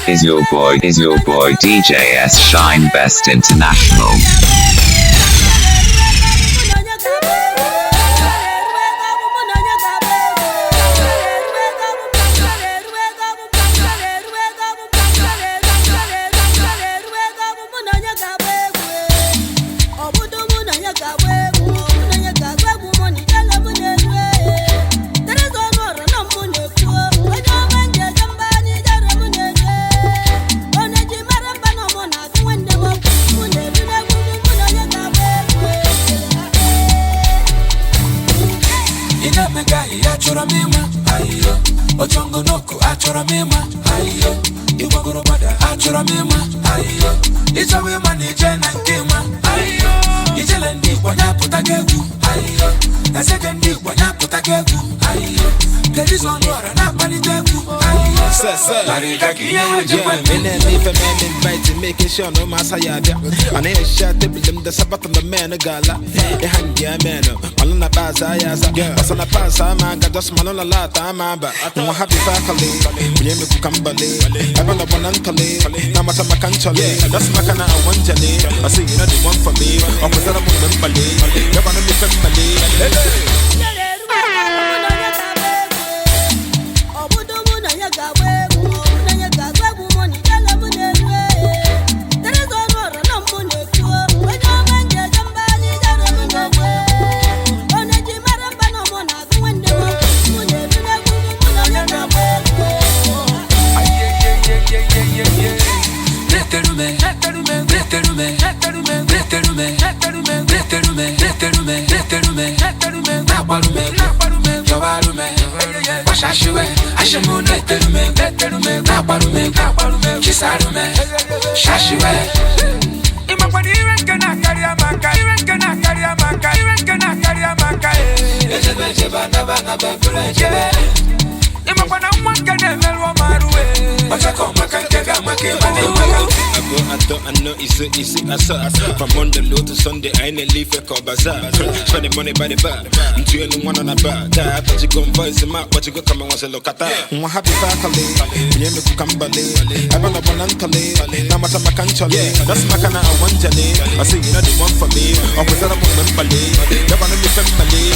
Is your boy DJ S Shine Best International. Making sure no masaya and I shot them the Sabbath on the man a gala. A man, Malona Baza, Basana Pasa, man, just Malona Lata, Mamba, no happy faculty, William Kambale, Abana Bonantale, Namata Macanchale, that's Macana one jelly. I see you know the one for me, or was that a woman ballet? You're gonna be family. I know it's a from Monday low to Sunday, I ain't leave a call bazaar. Spending money by the bar. I'm 2 and 1 on a bar. But you go and voice him out, but you go come and want to look at that. I'm happy faculty. I'm a bonantale. Namata Macanchale. That's Macana one jelly. I see you know the one for me. Or was that a woman ballet? You're gonna be family.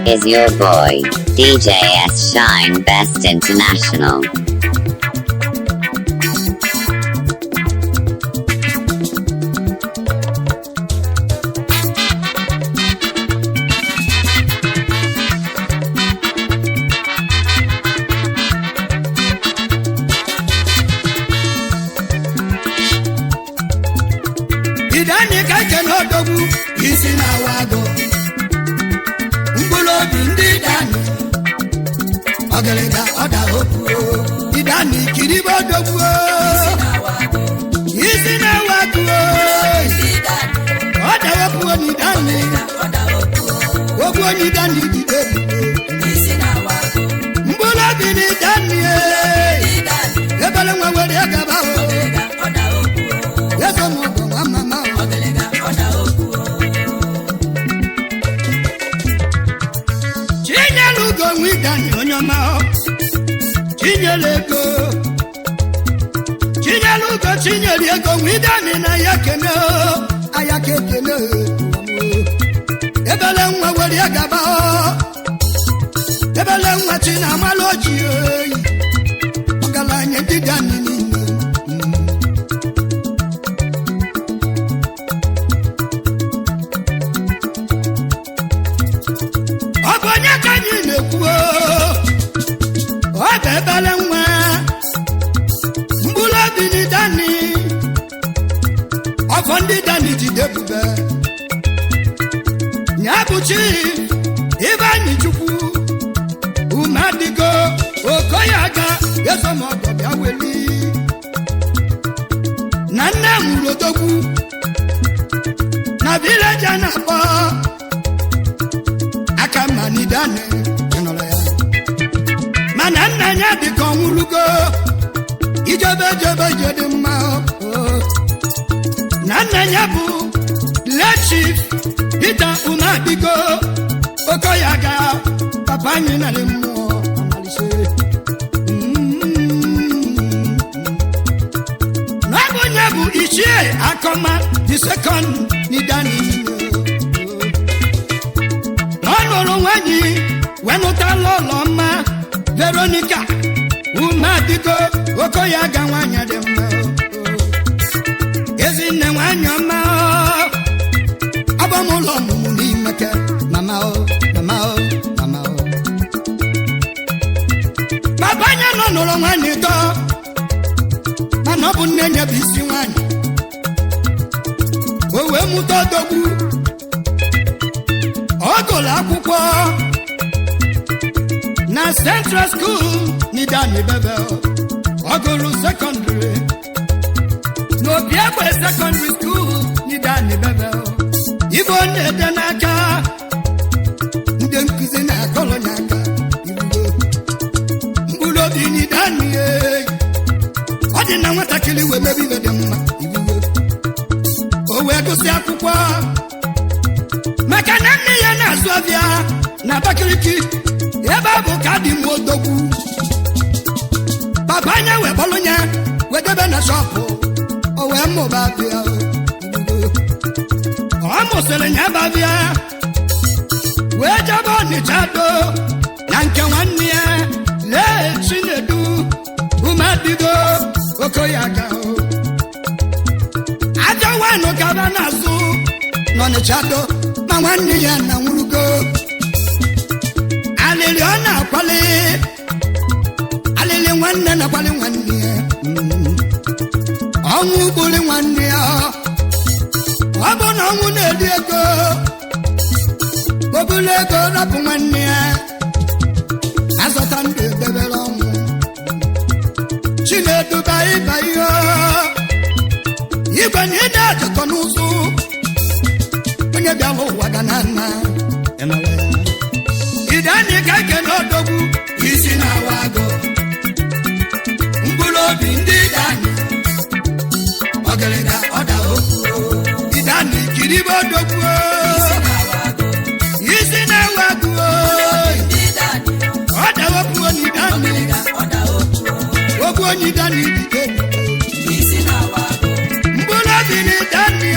Is your boy, DJ S Shine Best International. Ebele nwa chi na amala oji oyi, ọgaranya ndị dị anyị niile. Ọ bụ onye ka anyị na-ekwu o? Ọ bụ ebele nwa mkpụrụ obi ndị dani, ọfọ ndị dani jide ebube ya bụ chi Ibeanyi Chukwu ume adịgo okoye aga ezomọgọ bịa weli na nne mụrụ odogwu na vileji a na-akpọ aka manidani nụrụ ya, mana nna ya dịka ọnwụlugo ijebe jebe je dị mma o. Na nna ya bụ late chief Peter Umeadigo Okoye aga papa anyị narị mmụọ amalise. Na ọ bụ onye bụ Ichie Akọma the second n'Idani. Na ọ lụrụ nwanyị wee nụtala ụlọ mma Veronica Umeadigo Okoye aga nwanyị dị mma, ezinne nwanyị ọma, abamụlọ ọmụmụ n'imeke mama o, mama o, mama o. Papa anya nọ nụrụ nwanyị tọ, mana ọ bụ nne nye bụ isi nwanyị o wee mụta odogwu. Ọ gụrụ akwụkwọ na Central School n'Idani Bebe. Ọ gụrụ sekọndịrị n'Obi Egbe Secondary School n'Idani Bebe. Ibe ọ na-ede n'aka ndị nkụzi na-akọlọ ya aka ibugo mkpụrụ obi n'Idani. Ọ dị na nwatakịrị wee mebe ibe dị mma ibugo o wee gụsị akwụkwọ, maka na nne ya na-azụ ọbịa na Abakaliki ebe ọ bụ ka dị m odogwu. Papa anya wee kpọrọ ya wee debe na shọpụ, o wee mụba bịa. Ọ mụsịrị ya babịa wee jebe Ọnịcha do na nke nwanne ya lee Chinedu Umeadigo Okoye aga ajọ nwanụ gaba n'azụ n'Ọnịcha do, ma nwanne ya na nwurugo alịlị ọ na-akwali alịlị nwanne na-akwali nwanne ya. Ọnwụ gburu nwanne ya. Ọ bụ na ọnwụ na-eri ego, obulu ego rapụ nwanne ya, azọta ndụ edebere ọnwụ. Chinedu ịba ihe igwe na ịda ajọkọ n'ụzụ onye bịara ụwa ga na nna Idani ka eke n'odogwu isi na-awa agụ mkpụrụ obi ndị Idani ọgịrịga ọda okwu Idani kiribe odogwu isi na-awa agụ ọda okwu onye Idani okwu onye Idani dike mkpụrụ obi na Idani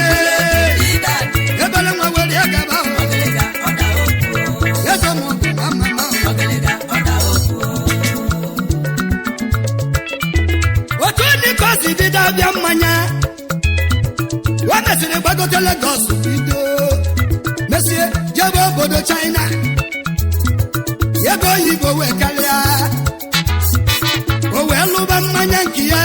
ebele nwa were ya gaba eze m ọgụ ma mama. Otu ndị ka o si bido abịa mmanya, o mesịrị gbagote Lagos bido mesie jebe obodo China, ego oyibo wee karịa, o wee lụba mmanya nke ya.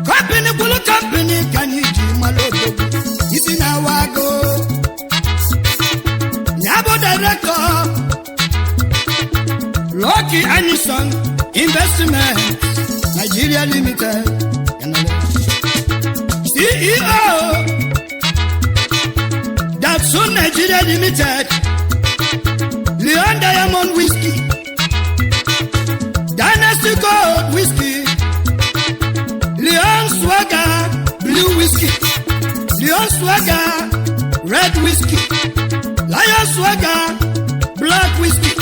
Kọmpini kwuru kọmpini ka anyị ji mara odogwu isi na-awa agụ ya bụ direktọ Lucky Anison Investment Nigeria Limited, CEO Datsun Nigeria Limited, Leon Diamond Whiskey, Dynasty Gold Whiskey, Leon Swagger Blue Whiskey, Leon Swagger Red Whiskey, Lion Swagger Black Whiskey,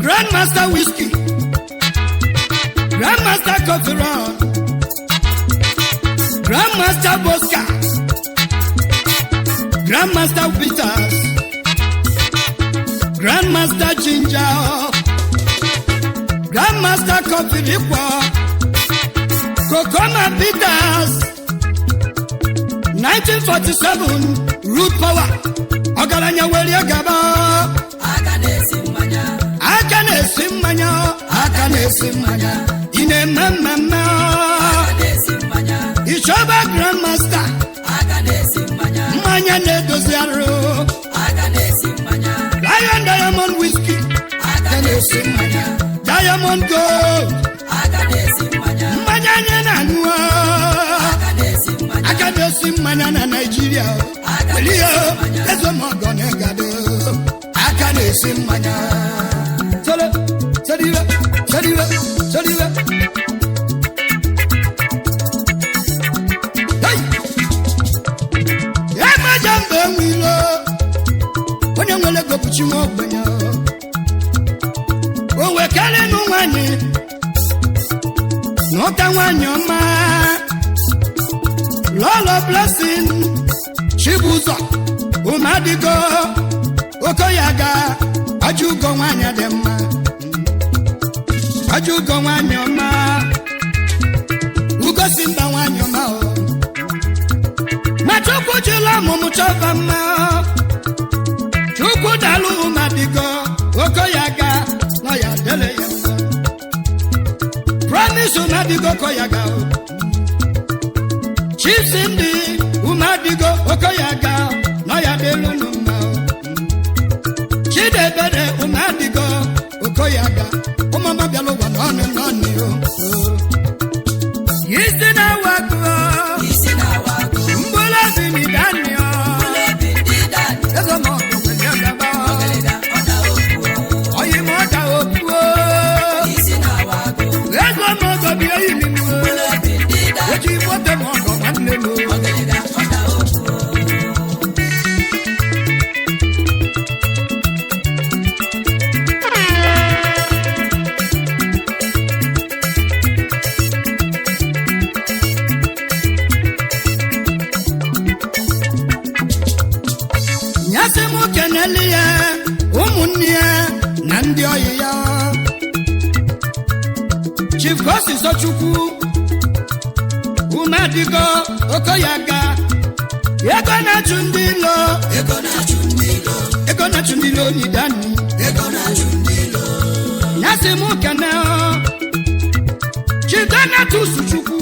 Grandmaster Whiskey, Grandmaster Coffee Run, Grandmaster Bosca, Grandmaster Peters, Grandmaster Ginger, Grandmaster Coffee Liquor, Kokoma Peters, 1947 Root Power, ọgaranya were gaba. Aka na-esi mmanya. Aka na-esi mmanya, aka na-esi mmanya, ị na-eme mmemme. Aka na-esi mmanya. Ịchọba Grandmaster. Aka na-esi mmanya. Mmanya na-edozi arụ. Aka na-esi mmanya. Lion Diamond Whisky. Aka na-esi mmanya. Diamond Gold. Aka na-esi mmanya. Mmanya anyị na-aṅụ. Aka na-esi mmanya. Aka na-esi mmanya na Naịjirịa. Elie ezemọgọ na ịgado aka na-esi mmanya. Sere, seriwe, seriwe, seriwe. Hey! Emaja mba enwe ilo onye nwere ego bụ chi nwa ogbenye o wekarịnụ nwanyị n'ụta nwanyị ọma Lọlọ Blessing Chibụzọ Ụmadigo Okoyaga Ajugo nwanyị dị mma, Ajugo nwanyị ọma, Ugosi mba nwanyị ọma o. Ma Chukwu jila ọmụmụ chọba mma. Chukwu dalụ Ụmadigo Okoyaga nọ ya dele ya mma. Promise Ụmadigo Okoyaga o. Chiefs ndị Ụmadigo Okoyaga nọ ya delu nụ mma o. Chidebere Ụmadigo Okoyaga ụmụọma bịara ụwa n'ọnụ n'ọnụ o. Isi na-awa agụọ. Isi na-awa agụ. Mgbụrụ obi n'Idani o. Mkpụrụ obi ndị Dani. Eze ma ọgụ nwere gaba. Ọgịrịga ọ da okwu o. Oyi ma ọ da okwu o. Isi na-awa agụ. Eze ma ọgọ bi eyi mi mu o. Mkpụrụ obi ndị Dani. Eji moto ma ọgọ nwanne m o. Ọgịrịga ọ da okwu o. Nyasị m keneli ya ụmụnne ya na ndị ọyị ya. Chief Kosiso Chukwu Ụmadigo Okoyaga ego na-achụ ndị ilo. Ego na-achụ ndị ilo. Ego na-achụ ndị ilo n'Idani. Ego na-achụ ndị ilo. Nyasị m kene Chief Donatus Chukwu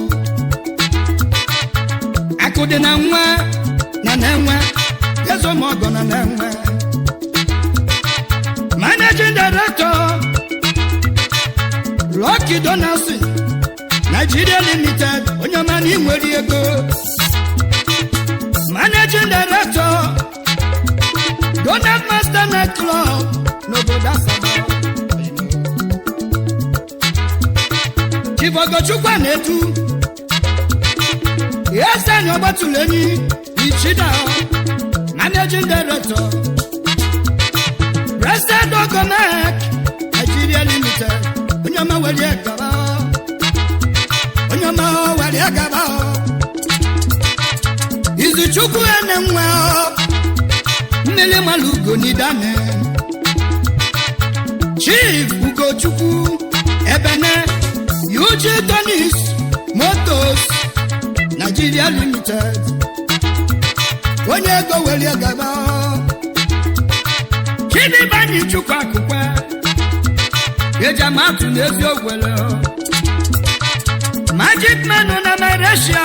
akụ dị na nwa na na-enwe ezomọgọ na na-enwe, Managing Director, Lucky Donaldson Nigeria Limited, onye ọma na inwere ego, Managing Director, Donald Master Night Club n'obodo Asaba. Chief Ogochukwu na-etu Eze Ọgbatụlenyi Ichida, Managing Director, President Ogomek Nigeria Limited, onye ọma were gaba, onye ọma were gaba. Izuchukwu ene nwa mmiri mmalụ ugo n'Idane. Chief Ugochukwu Ebene, UG Tonis Motors Nigeria Limited, onye ego were gaba. Chidibani Chukwu akụkwe eji amatụ n'ezi ogwere, Magic Man na Malaysia,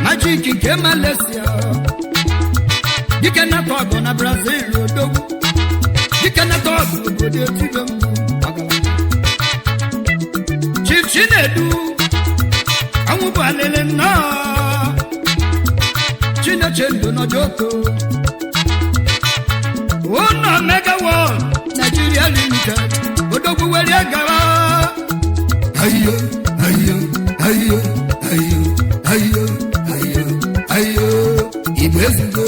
Magic nke Malaysia, dike nata ọgụ na Brazil, odogwu dike nata ọgụ obodo etibe mgbu ọgaranya. Chief Chinedu ọnwụ bụ alịlị nnọọ Chineche ndụ n'Ojoko ụnọ Mega World Nigeria Limited, odogwu were gawa. Ayo, ayo, ayo, ayo, ayo, ayo, ayo, Igbo ezugo.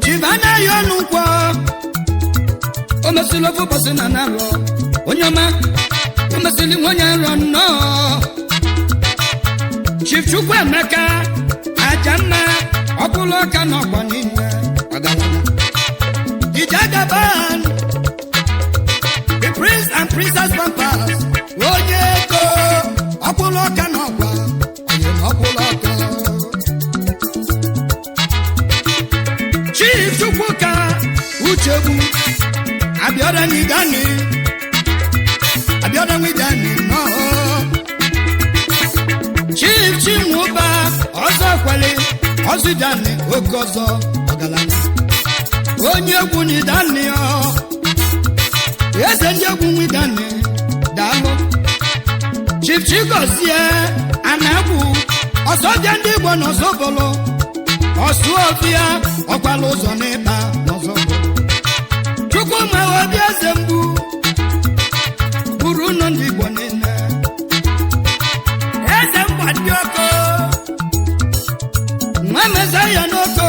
Chief anaghị ọnụ nkwọ o mesịrị ofe ụbọchị na narọ onye ọma o mesịrị nwa onye nrọ nnọọ. Chief Chukwuemeka Ajamma ọbụla ọka n'ọgbọ niile. Uchegbu Abiola Nidani Abiola Nidani nọọ Chief Chinwụba ọzọ kwele ọzụdani oke ọzọ ọgaranya onye egwu Nidani ọ eze ndị egwu Nidani daalụ Chief Chigozie Anagwu ọsọbịa ndị Igbo n'Ọzọbọlọ ọsụọfịa ọkwala ụzọ n'ịkpa n'Ọzọbọlọ Chukwuma Obi eze mgbu buru ụlọ ndị Igbo niile eze mgba ndị ọkọ nwa meza ya n'oko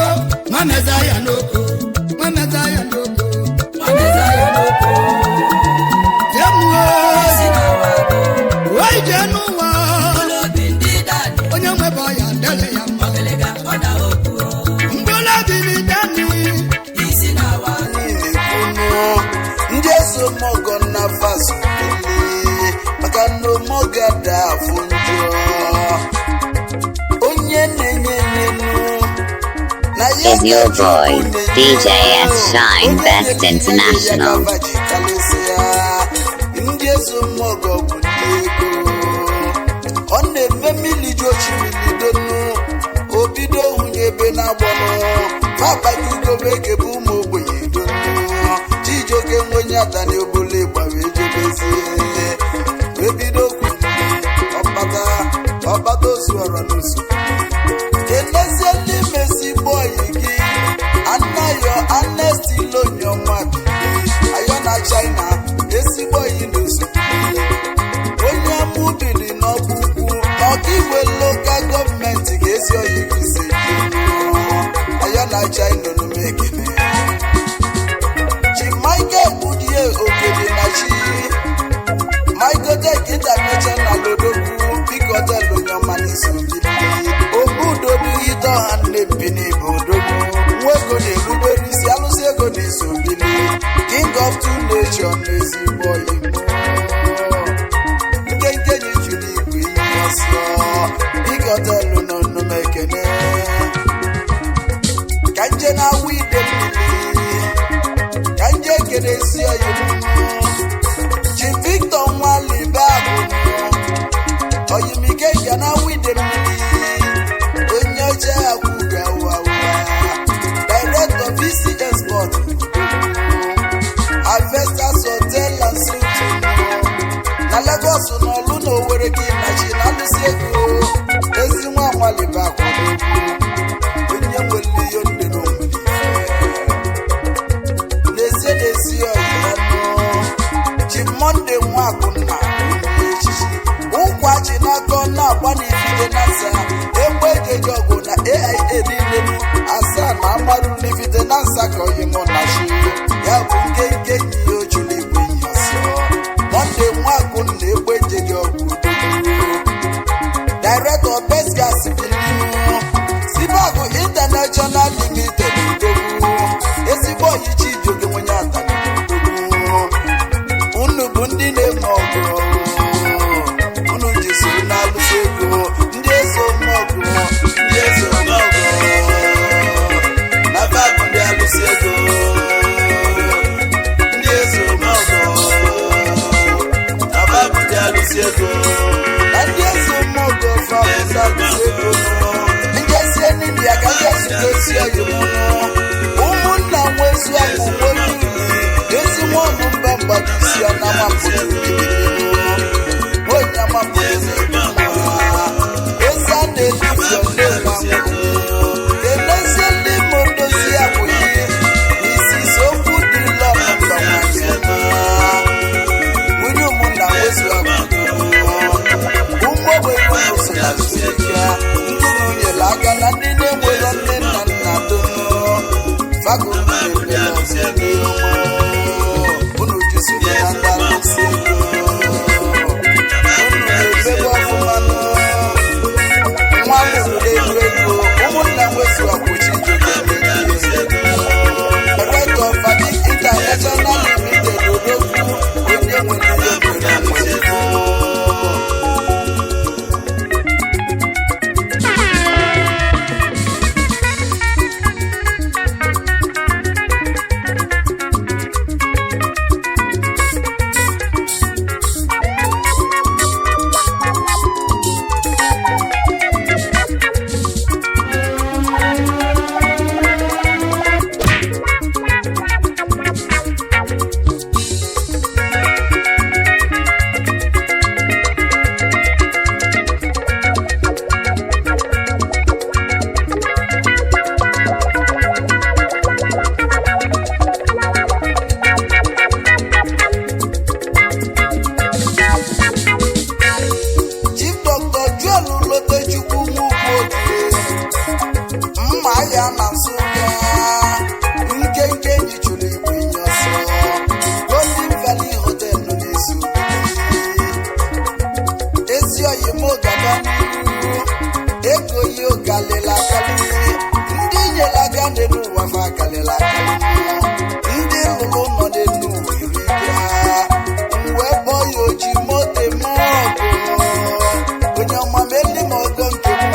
nwa meza ya n'oko nwa meza ya n'oko Nwa meza ya n'oko. Emuo Isi na-awa agụ. wee jee n'ụwa Mkpụrụ obi ndị dani. onye nwebe ọya dele ya mma Ọgịlịga ọda okwu. mgbụla bili dani Isi na-awa agụ. Ndị eze omogo na vaso bili maka na omogo ada afụ njọ onye na-enye enyenu na ya Is your boy, DJ S Shine Best International. Ndị eze omogo bụ ndị ego ọ na-eme mmiri ji osimiri donu obido hunye ebe na-agbọnụ fabajugobe ekebe ụmụ ogbenye donu Chijioke nwenye atani obole gbara ejebezie wee bido okwu ọkpata ọkpata ozuọra n'ozu kenezie ndị mesi bọyị gị anayo anestilonyonwa ayo na China ezigbo oyi n'ozu onye amụbili n'ọkpụ ukwu n'ọkaigwe lokal gọọmenti ga-esi oyi gị si ayo na China onume ekene Chi Michael Budie Okede na chi Michael International Odogwu biko hotel onye n'isi obudodu ite ọha nne bini bụ odogwu nwa ego na-erubere isi alụsị ego na-eso bili king of two nation ezigbo igbo nkenke ji juru igwe ihe ọsọ biko hotel nọ nnume ekene ka nje na-awụ ide mmiri ka nje kere esi oyi Chi Victor Nwalibe abụ oyimike ya na wide mmiri onye ọcha akwụga ụwa director VCS Sport Avestas Hotel and Suites na Lagos na Ọlụ na Owerri gị na chi na alụsị ego ezi nwa Nwalibe akwụgo onye nwere ihe ndị na onwere n'ezie n'ezi ọyị chi Monde Nwakunna onye echichi ụkwa ji n'aka na-agba n'ifite na nsa egbe ejeji ọgụ na AIA niile nu asaa na amarụ n'ifite na nsa ka oyi mụ na chi ya bụ nkenke nyi ya ojulu igwe yi ọsọ Monde Nwakunna egbe ejeji ọgụ Director Best Gas Bilinu Sibago International Limited Odogwu ezigbo oyi Chijioke nwenye atani Odogwu unu bụ ndị na-eme ọgụ unu jisiri na-alụsị ego ndị eze ọgụ ndị eze ọgụ na babụ ndị alụsị ego ndị eze ọgụ na babụ ndị alụsị ego na ndị eze ọgụ fa bụ ndị alụsị ego ndị ezi enyi ya ka ndị ezute esi oyi ụmụnna nwezu akụ nwere uli ezi nwa ọnụ mba mgbajisi ya na mapụta onye amapụta ezi a na-elifio elezie ndị ma odozi abụghị n'isi isi okwu dị lọnụ mba nwunye ụmụnna nwezu akụ ụmụ ogbenye unu so na ya ndị nyere aka na ndị na-enwero nne na nna dono unu jisiri na ndị alụsị ego unu na-emebe ọfụma nụ. Nwa mụrụ elu ego ụmụnna nwezu akwụchi Director Fabi International Limited Odogwu onye nwere ihe nwere nwere. n'elu ụwa fa akalịla akalị. Ndị lụrụ nọ n'elu ụwa iri bịa wee kpọọ ya oji moto eme ọgụ. Onye ọma meli m ọgọ nke m,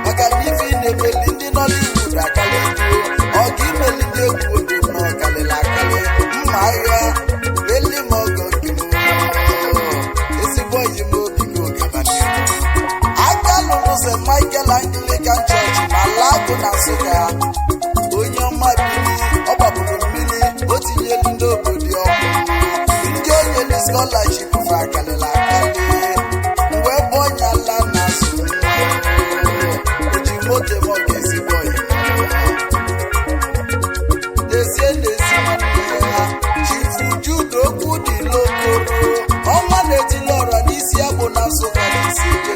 maka na ife ị na-emeli ndị Nollywood akalị ọgụ, imeli ndị egwu dị mma ọkalịla akalị. Mma agha meli m ọgọ nke m, ezigbo oyi m, obi gị gaba n'ihu. Aka lụrụ St. Michael Anglican Church na Lagụ na Nsụka. Onye ọma bili, ọ gbapụrụ mmiri, o tinyelu ndị obodo ya ọkụ. Ndị onyelu scholarship fa akalịla akali. Mgbe bụ onye ala na azụ oji moto eme ọga, ezigbo oyi. N'ezie n'ezi nwanne ya, Chifu Jude okwu dị lokoro, ọnwa na-etili ọra n'isi agbụ na Nsụka n'isi ike.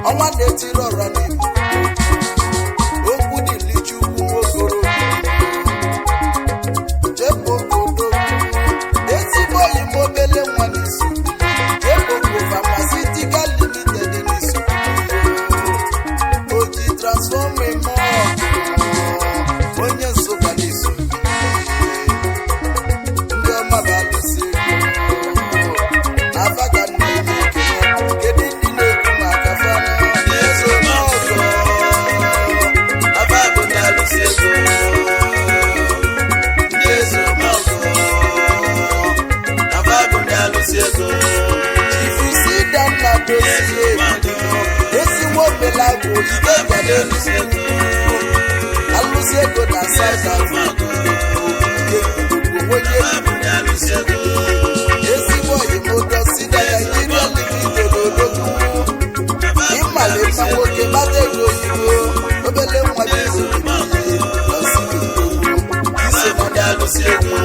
Ọnwa na-etili ọra n'Igbo, okwu dị lichukwu nwokoro jepụkodo, ezigbo oyi m, obele nwa n'isi jepụko Pharmaceutical Limited n'isi, oji transfọma eme ọgụ, onye Nsụka n'isi. Ndị ọma bụ alụsị ego n'afa ka nna enye ekele. Kedu ndị na-ekwu maka fana? Ndị eze omeọgọ, afa bụ ndị alụsị ego. Ndị eze omeọgọ, afa bụ ndị alụsị ego. Chifusi danna dozie ezigbo obele agwụ ike gada alụsị ego na South Africa, onye Afa bụ ndị alụsị ego. ezigbo oyimodo si na Nigeria Limited, odogwu ịmalite nwoke gbata ego oyibo, obele nwa biko Afa bụ ndị alụsị ego.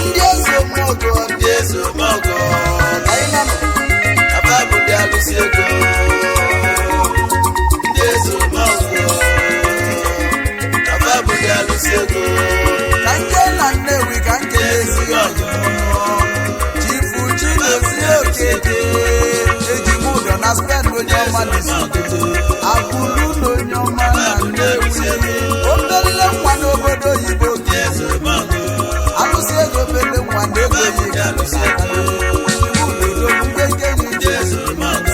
Ndị eze omeọgọ, Ndị eze omeọgọ, ka anyị na-anọ. afa bụ ndị alụsị ego. Ndị eze omeọgọ, afa bụ ndị alụsị ego. Ka nke na Nnewi ka nke na-ezi Chifu Chidozie Okeke ejimụdọ na Spen, onye ọma n'izu abụrụ na onye ọma na Nnewi, obele nwa n'obodo oyibo, Ndị eze omeọgọ, alụsị ego, obele nwa na ego ndị alụsị ego. Ndị eze omeọgọ,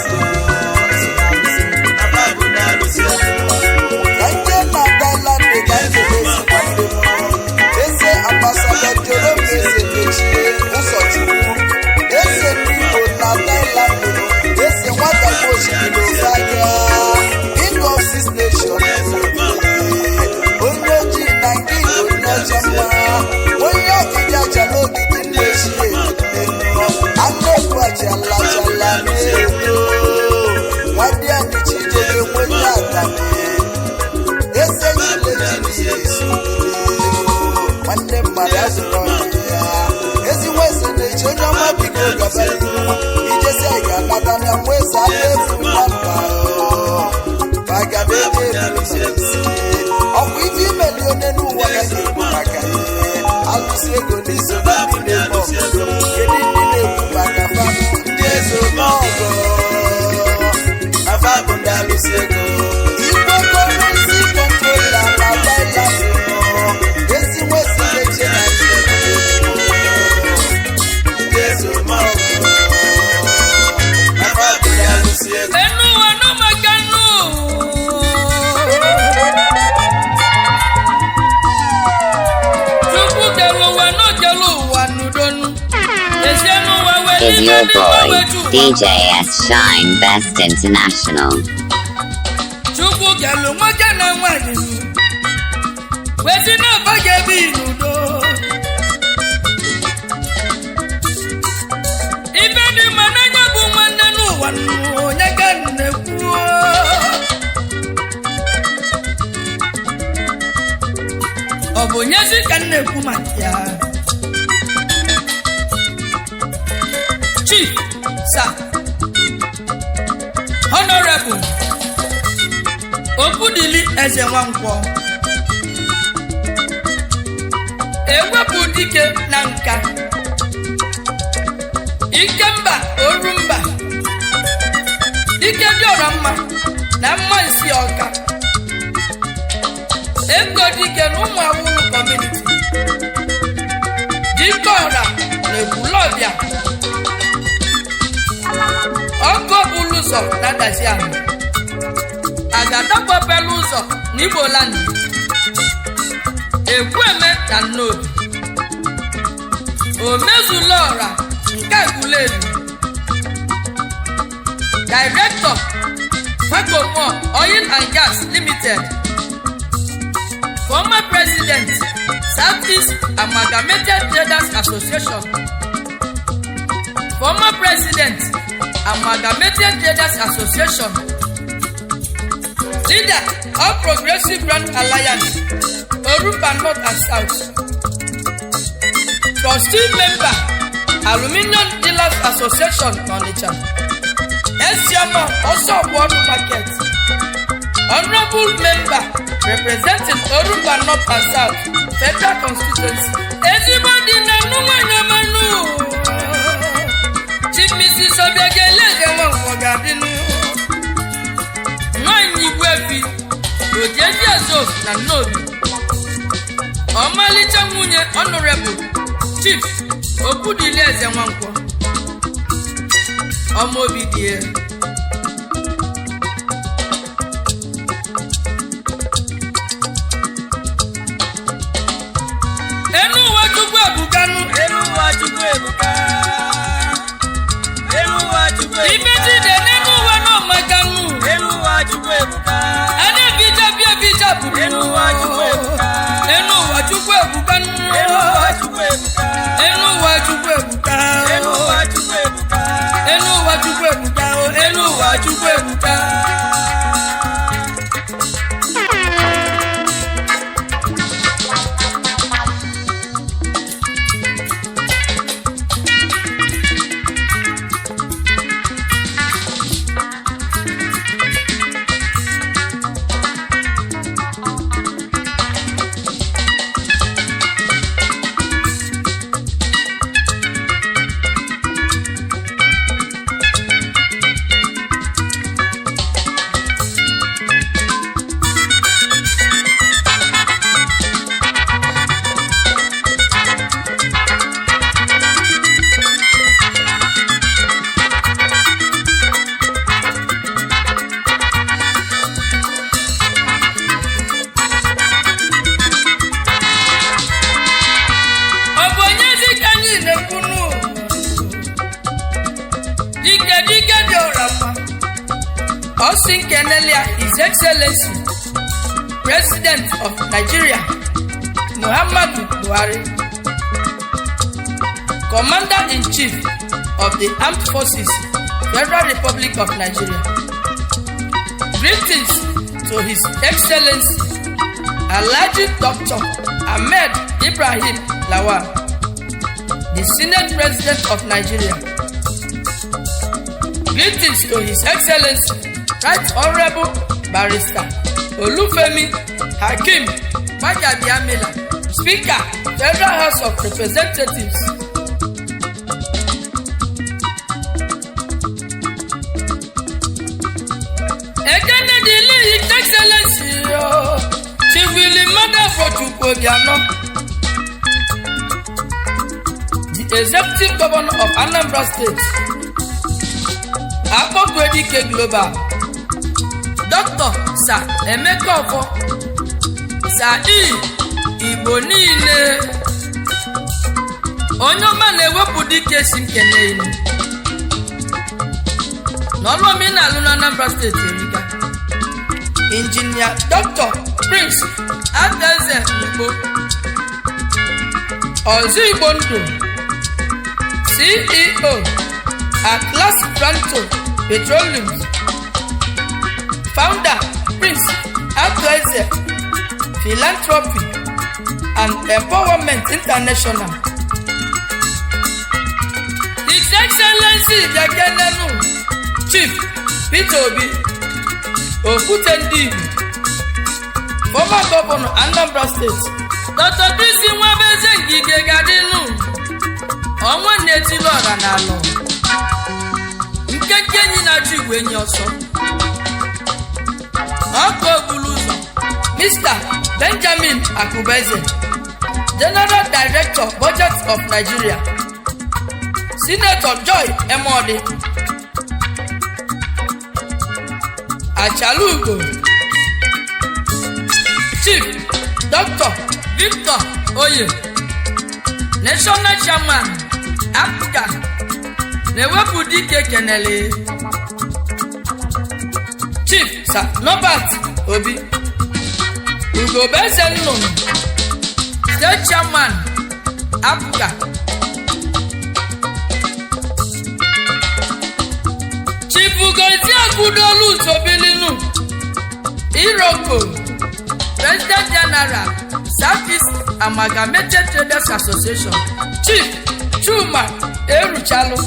afa bụ ndị alụsị ego. Ka nke na Thailand ka nke na-esi nwanne m, eze ambasada Jerome Eze mechie ụzọchukwu, eze ndị Igbo na Thailand, eze nwata osimiri ofe aka, king of six nation, onye ojii na nke Igbo, onye ọcha mma, onye ọkịja achala ogidi nna ochie, anụ egwu achala achala na-eto nwadị anyị Chijioke nwenye atani eze nyile, nwanne mmadụ azụrụ ọyị ya, ezigbo eze na-echi, onye ọma biko gaba ihu, ijesi anyị ga-anata na nwa eze aka efu na mba bagabedebisi ọkwa ife imeli onye n'ụwa ka ga-ekwu maka ihe alụsị ego n'iso na ndị na-eme ọgụ. Kedu ndị na-ekwu maka fa? Ndị eze omeọgọ, afa bụ ndị alụsị ego. Igwe gọọmenti kọntrola na Thailand, ezi nwezi eche na Ndị eze omeọgọ, afa bụ ndị alụsị ego. Enu ụwa n'ụmụaka nnu. Chukwu kere ụwa n'okere ụwa n'udonu. Ezie n'ụwa wee Is n'ime your ndị boy, gbanwe ju ụwa. DJ S Shine Best International. Chukwu kere nwoke na nwaanyị wee si n'ọba ga-ebi n'udo. Ife dị mma n'anya bụ nwanne n'ụwa nnu, onye ka nne kwuo. Ọ bụ onyezi ka m na-ekwu maka ya? Chief Sir Honorable Okwudili Eze Nwankwọ, ewepụ dike na nka, Ikemba Orumba, dike dị ọra mma na mma nsi ọka. Ego dike na ụmụ awụrụ community. Dikeọra na Ekwulọbịa. Ọkụ bụrụ ụzọ na-adazi ahụ. Agadagbapelu ụzọ na Igboland. Ekwueme na Nnobi. Omezula ọra nke Aguleri. Director, Fakomo Oil and Gas Limited. Former President, Southeast Amalgamated Traders Association. Former President, Amalgamated Traders Association. Leader, All Progressive Grand Alliance, Orumba North and South. Trustee member, Aluminium Dealers Association, Onitsha. Esiama also World Market. Honorable member representing Orumba North and South Federal Constituency. Ezigbo di na nnu nwanyị ọmanụ. Chief Mrs. Obiageli Ezenwankwo ga-adịnụ. Nwanyị Igwefi, Ojeji Ezo na Nnobi. Ọmalịcha nwunye Honorable Chief Okwudili Ezenwankwo. Ọmọ obi dị ya. Enu ụwa Chukwu ebukanụ. Elu ụwa Chukwu ebuka. Elu ụwa Chukwu ebuka. Ibe jide n'enu ụwa n'ọmakanụ. Elu ụwa Chukwu ebuka. A na-ebija bịa ebija bụrụ. Elu ụwa Chukwu ebuka. Enu ụwa Chukwu ebukanụ. Elu ụwa Chukwu ebuka. Enu ụwa Chukwu ebuka. Elu ụwa Chukwu ebuka. Enu ụwa Chukwu ebuka. Enu ụwa Chukwu ebuka. Ọ bụ onye dike anyị na-ekwunu? Dike dike dị ụra mma. Ọ sị nkenelia His Excellency President of Nigeria Muhammadu Buhari, Commander-in-Chief of the Armed Forces, Federal Republic of Nigeria. Greetings to His Excellency Alhaji Dr. Ahmed Ibrahim Lawal, the Senate President of Nigeria. Greetings to His Excellency Right Honorable Barrister Olufemi Hakeem Gbajabiamila, Speaker, Federal House of Representatives. Ekene dịrị His Excellency o, Chief Willie Madafo Obiano, the Executive Governor of Anambra State, Akpọkụedike Global, Dr. Sir Emeka Offor, Sir E Igbo niile, onye ọma na-ewepụ dike si nkene ilu n'ọlụ omenala na Anambra Steeti erika. Injinia Dr. Prince Adaeze Mkpo, Ọzọ Igbo Ndụ, CEO, Atlas Pranto Petroleum, Founder, Prince Adaeze Philanthropy and Empowerment International. His Excellency Bịakenenu Chief Peter Obi, Okwute Ndị Igbo, former Governor Anambra State. Dr. Bisi Nwabeze Ngige gadinu ọnwa na-etili ọra n'alọ nkenke enyi na-achụ igwe enyi ọsọ ọkụ okpuru ụzọ. Mr. Benjamin Akubeze, General Director, Budget of Nigeria. Senator Joy Emodi Achalugo. Chief Dr. Victor Oye, National Chairman, APGA, na-ewepụ dike kenele. Chief Sir Norbert Obi Ugobeze Nnụnụ, State Chairman, APGA. Chief Ugozie Akudolu Sobilinu Iroko, President General, Southeast Amalgamated Traders Association. Chief Chuma Eruchalu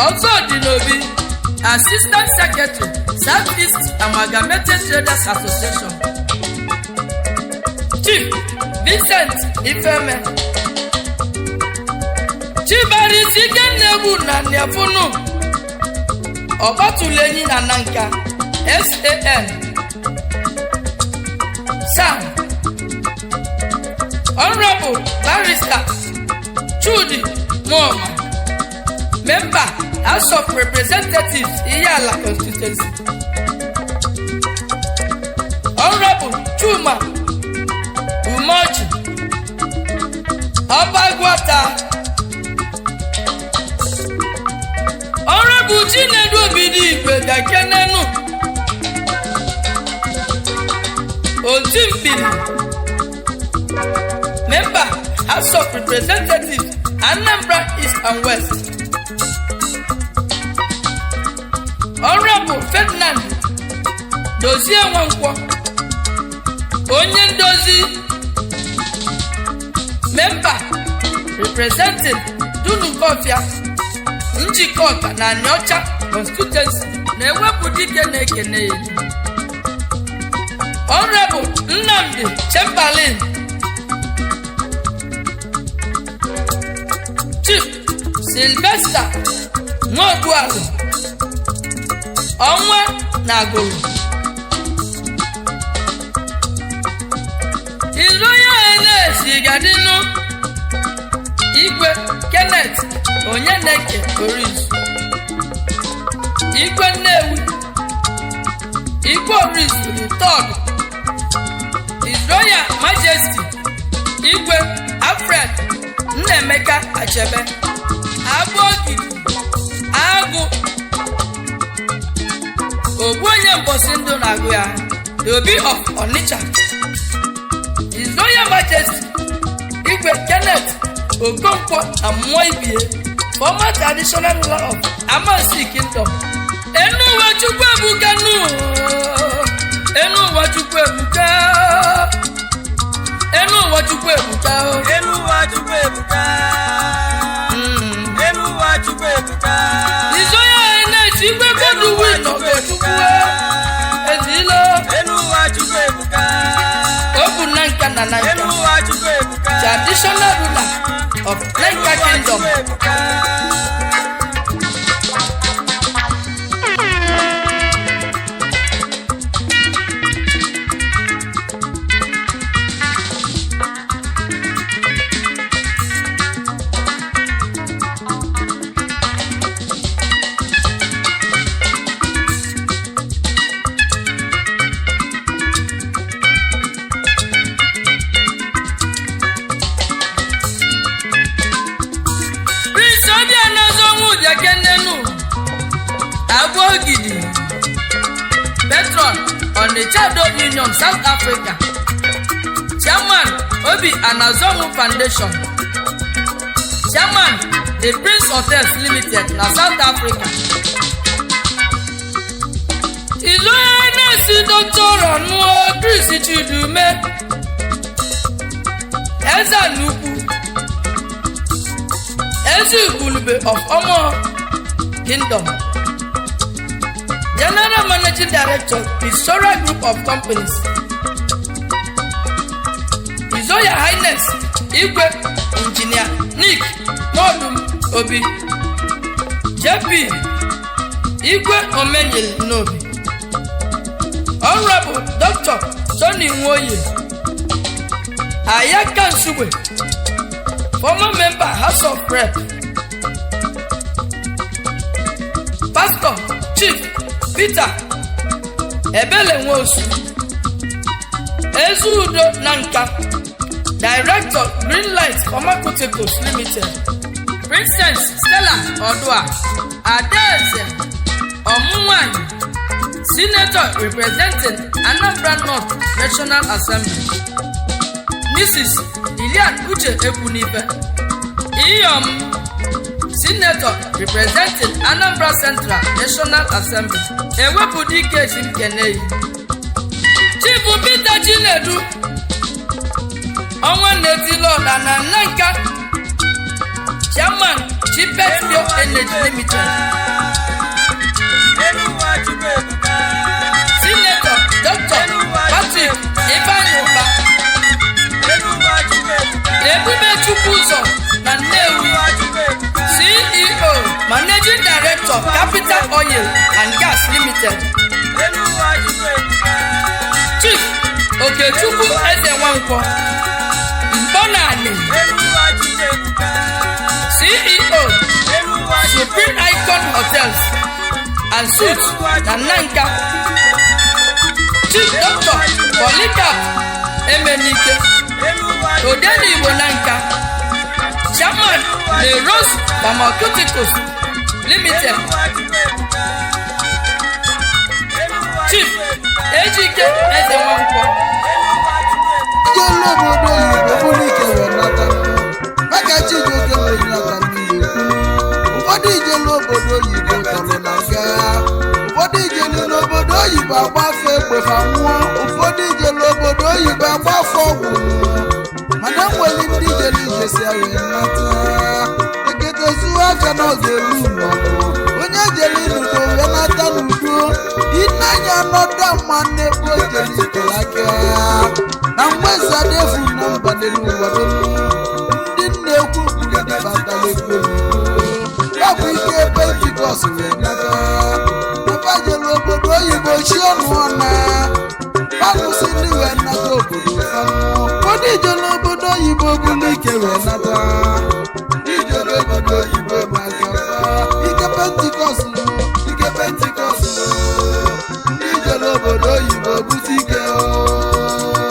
Ọzọ dị n'Obi, Assistant Secretary, Southeast Amalgamated Traders Association. Chief Vincent Ifeme Chibarisi Ikenegbu na Niafunu Ọgbatuluenyi na Nanka, SAN. Sam Honorable Barrister Chudi Muoma, Member, House of Representatives, Ihiala Constituency. Honorable Chuma Umoji Ọbagwata. Honorable Chinedu Obidi Igwe Gakenenu Otimpili, Member, House of Representatives, Anambra East and West. Honorable Ferdinand Dozie Nwankwọ Onye Ndozi, Member representing Dunukofia, Njikọka na Anịọcha Constituency, na-ewepụ dike na-ekene ya. Honorable Nnamdi Chamberlain. Chief Sylvester Nwodualụ Ọnwa na Agụlụ. His Royal Highness Gadinu Igwe Kenneth Onyeneke Orizu, Igwe Nnewi, Igwe Orizu the Third. His Royal Majesty Igwe Alfred Nnaemeka Achebe Agbogidi Agụ Ogbu onye mbọsị ndụ na-agụ ya, the Obi of Onitsha. His Royal Majesty Igwe Kenneth Okonkwo Amoibie, former traditional ruler of Amansi Kingdom. Enu ụwa Chukwu ebuka nụ, enu ụwa Chukwu ebuka, enu ụwa Chukwu ebuka. Elu ụwa Chukwu ebuka. Elu ụwa Chukwu ebuka. His Royal Highness Igwe Godwin Ogochukwu Ezilo. Elu ụwa Chukwu ebuka. Obu Nanka na Elu Nanka, ụwa Chukwu ebuka. traditional ruler of Elu Nanka ụwa Kingdom. Chukwu ebuka. Prince Obianozo Nwudiakenenu Agbogidi, Patron, Onitsha Union, South Africa. Chairman, Obi Anazonwu Foundation. Chairman, The Prince Hotels Limited na South Africa. His Highness Dr. Onuo Chris Chidume Eze Nnukwu, Eze Igulube of Omo Kingdom, General Managing Director, Isora Group of Companies. His Royal Highness Igwe Engineer Nick Modum Obi JP, Igwe Omenyel Nobi. Honorable Dr. Tony Nwoye, Ayaka Nsugbe, former member, House of Rep. Pastor Chief Peter Ebele Nwosu, Ezeudo Nanka, Director, Greenlight Pharmaceuticals Limited. Princess Stella Odua Adaeze Ọmụnwanyị, Senator representing Anambra North National Assembly. Mrs. Lilian Uche Ekwunife Iyom, Senator representing Anambra Central National Assembly. Ewepụ dike Ejimkeneyi. Chief Peter Chinedu, Ọnwa na-etilọla na Nanka, Chairman, Chipet Pure Energy Limited. Senator Dr. Patrick Ifeanyi Ụba, Ebube Chukwuzọ na Nnewi, CEO, Managing Director, Capital Oil and Gas Limited. Chief Okechukwu Eze Nwankwọ Mkpọnani, CEO, Supreme Icon Hotels and Suites na Nanka. Chief Dr. Polycarp Emenike, Odenigbo Nanka, Chairman, Rose Pharmaceuticals Limited. Chief Ejike Eze Nwankwọ. Ijelu obodo oyibo bụrụ ike wee nata, maka Chijioke wee nata ndị ekwu. Ụfọdụ ijelu obodo oyibo tọrọ na nga, ụfọdụ ijelu n'obodo oyibo agbafe egbe fa nwụọ, ụfọdụ ijelu obodo oyibo agbafe ọgwụ, mana enwere ndị ijelu ijesi wee nata eketezuo aka na ọ ga-elu ụlọ. Onye jere iludo wee nata n'udo, ịnanya nọda mma n'ebe o jere itere aka na mgbezadefu na mba n'elu ụwa dum. Ndị nna ekwu ndị batara ego ya bụ ike Pentikọst wee nata ebe jere obodo oyibo chi ọnụ ọna palụsị ndị wee nata obodo fanụ. Ụfọdụ ijere obodo oyibo bụrụ ike wee nata ijere obodo oyibo maka fa ike Pentikọst, ike Pentikọst. Ndị ijere obodo oyibo bute ike o.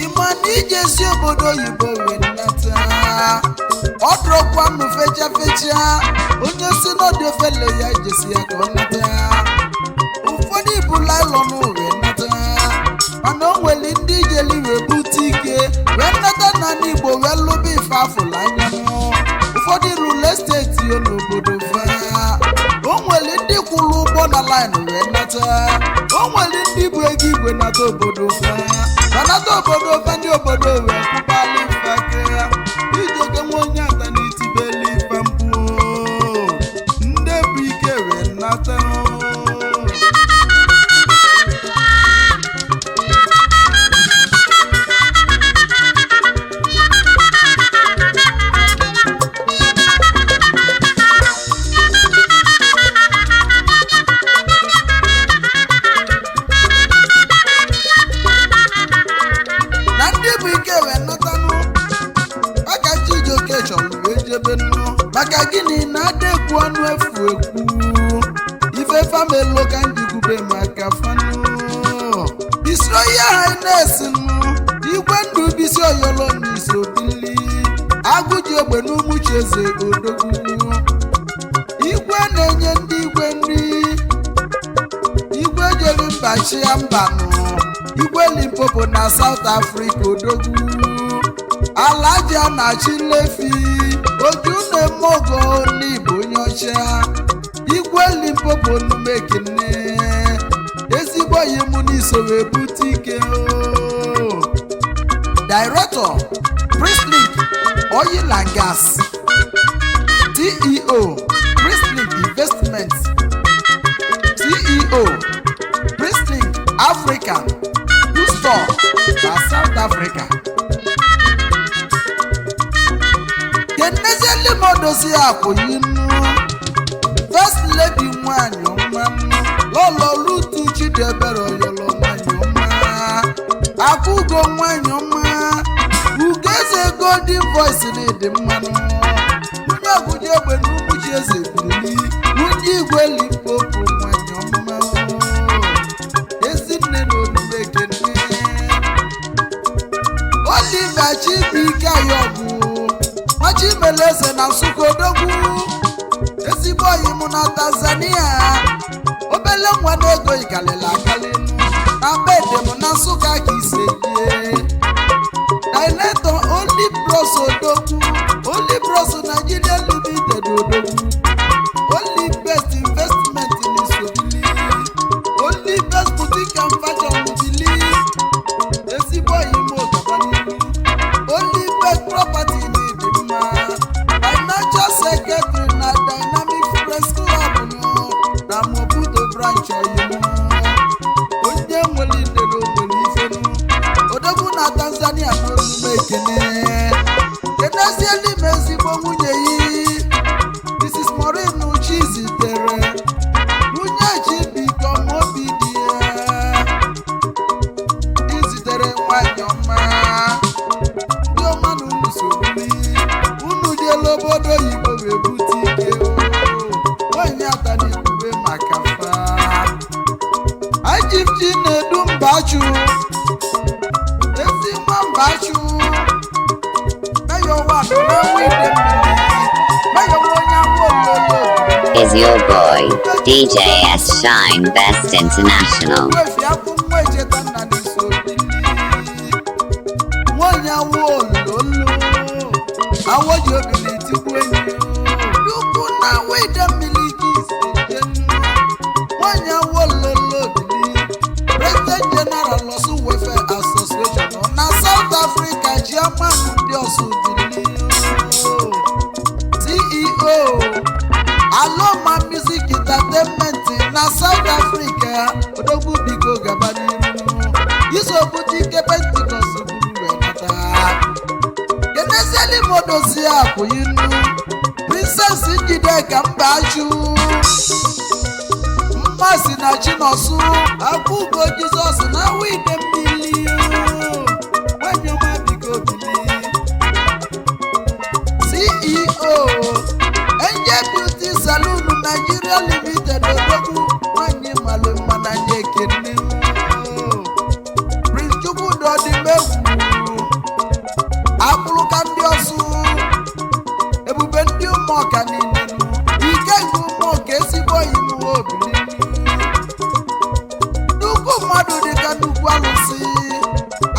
Ịma na ijesi obodo oyibo wee nata, ọ dụrọkwanụ fecha fecha. Onye si n'ọdụ efele ya ijesi ya ka ọ nata. Ụfọdụ ibu laịlọn wee nata, mana o nwere ndị ijeli wee bute ike wee nata n'ala Igbo wee lụba ife afụla anya. Ụfọdụ rụlụ esteti yo n'obodo fa. O nwere ndị kwụrụ ụgbọ na laịn wee nata. O nwere ndị bụ ego igwe nata obodo fa, manata obodo fa. Ndị obodo wee kwụbalị mfake ijoke nwa onye ata n'itibeli ife mkpu. Ndị bụ ike wee nata. Na ndị bụ ike wee natanụ maka Chijioke chọrọ wee jebe nnu. Maka gịnị na adekwu ọnụ efu ekwu ife famelo ka njikwube maka fanụ His Royal Highness nụ Igwe Ndụ Bisi Oyolo n'isobili Agụji Egbe n'Umucheze Odogwu, igwe na-enye ndị igwe nri, igwe jere mba chia mbanụ, igwe Limpopo na South Africa. Odogwu Alaja na Chilefi. Oju na-eme ọgọ n'Igbo onye ọcha. Igwe Limpopo numekene. Ezigbo oyi mụ n'iso wee bute ike o. Director, Priestlink Oil and Gas. CEO, Priestlink Investments. CEO, Priestlink Africa Store na South Africa. Kenezielimodozi akwụyinu First Lady nwanyị ọma, Lọlọ Rutu Chidiebere Oyolo nwanyị ọma, Akwụgo nwanyị ọma, Ugeze Golden Voice na ịdị mmanụ, nwunye ọgụji egbe na Umuchi eze birili, nwunye Igwe Limpopo nwanyị ọma, ezinne na omume ekene. Oliver Chibuike Ayọbụ Nwachimeleze na Nsụka odogwu, ezigbo oyi mụ na Tanzania, obele nwa na-ego ikalili akali na bedem na Nsụka ka ise jie. Director, Only Bros odogwu, Only Bros Nigeria Limited odogwu, Only Best Investment in Isobili, Only Best Boutique and Fashion Bili, ezigbo oyi mụ gaba n'ihu. Only Best Property n'ịdị mma, Financial Secretary na Dynamic Press Club nụ na Maputo branch. Oyimu onye nwere idere nwere ifenu odogwu na Tanzania n'omume ekene. Keneziela ime ezigbo nwunye yi, Mrs. Maureen Chizitere, nwunye Chibike Obi dị ya izitere nwanyị ọma. Ndị ọma na unu sogbuli unu jela obodo oyibo wee bute ike o. Nwanyị atana ikwube maka fa Ajibji na-edu Mbachu, ezi nwa Mbachu, mayor wa na ide mmiri, mayor nwa onye agba ololo. Is your boy, DJ S Shine Best International. Wefi akwụ nwa echeta nna n'iso bili nwanyị awụ ololo awọ ji obi na-etigbu enyi nnukwu na awụ ide mmiri ka ise je nwanyị awụ ololo bili. President General Osun Welfare Association na South Africa, chairman ndị Ọsụ bili, CEO Aloma Music Entertainment na South Africa odogwu, biko gaba n'iru. Isobute ike Pentikọst buru wee nata. Kenezieli modozi akwụyinu Princess Njideka Mbachu Mmasị na Chinọsụ, Akwụgo Jizọs na Wide mmiri nwanyị ọma, biko bili. CEO, Angel Beauty Saloon Nigeria Limited odogwu, nwanyị malụ mma na nye ekene. Prince Chukwudi Ọdịmegwu akpụrụka ndị Ọsụ, ebube ndị ụmụọka niile nụ, ike nke ụmụọka, ezigbo oyi mụwa obili, nnukwu mmadụ dịka nnukwu alụsị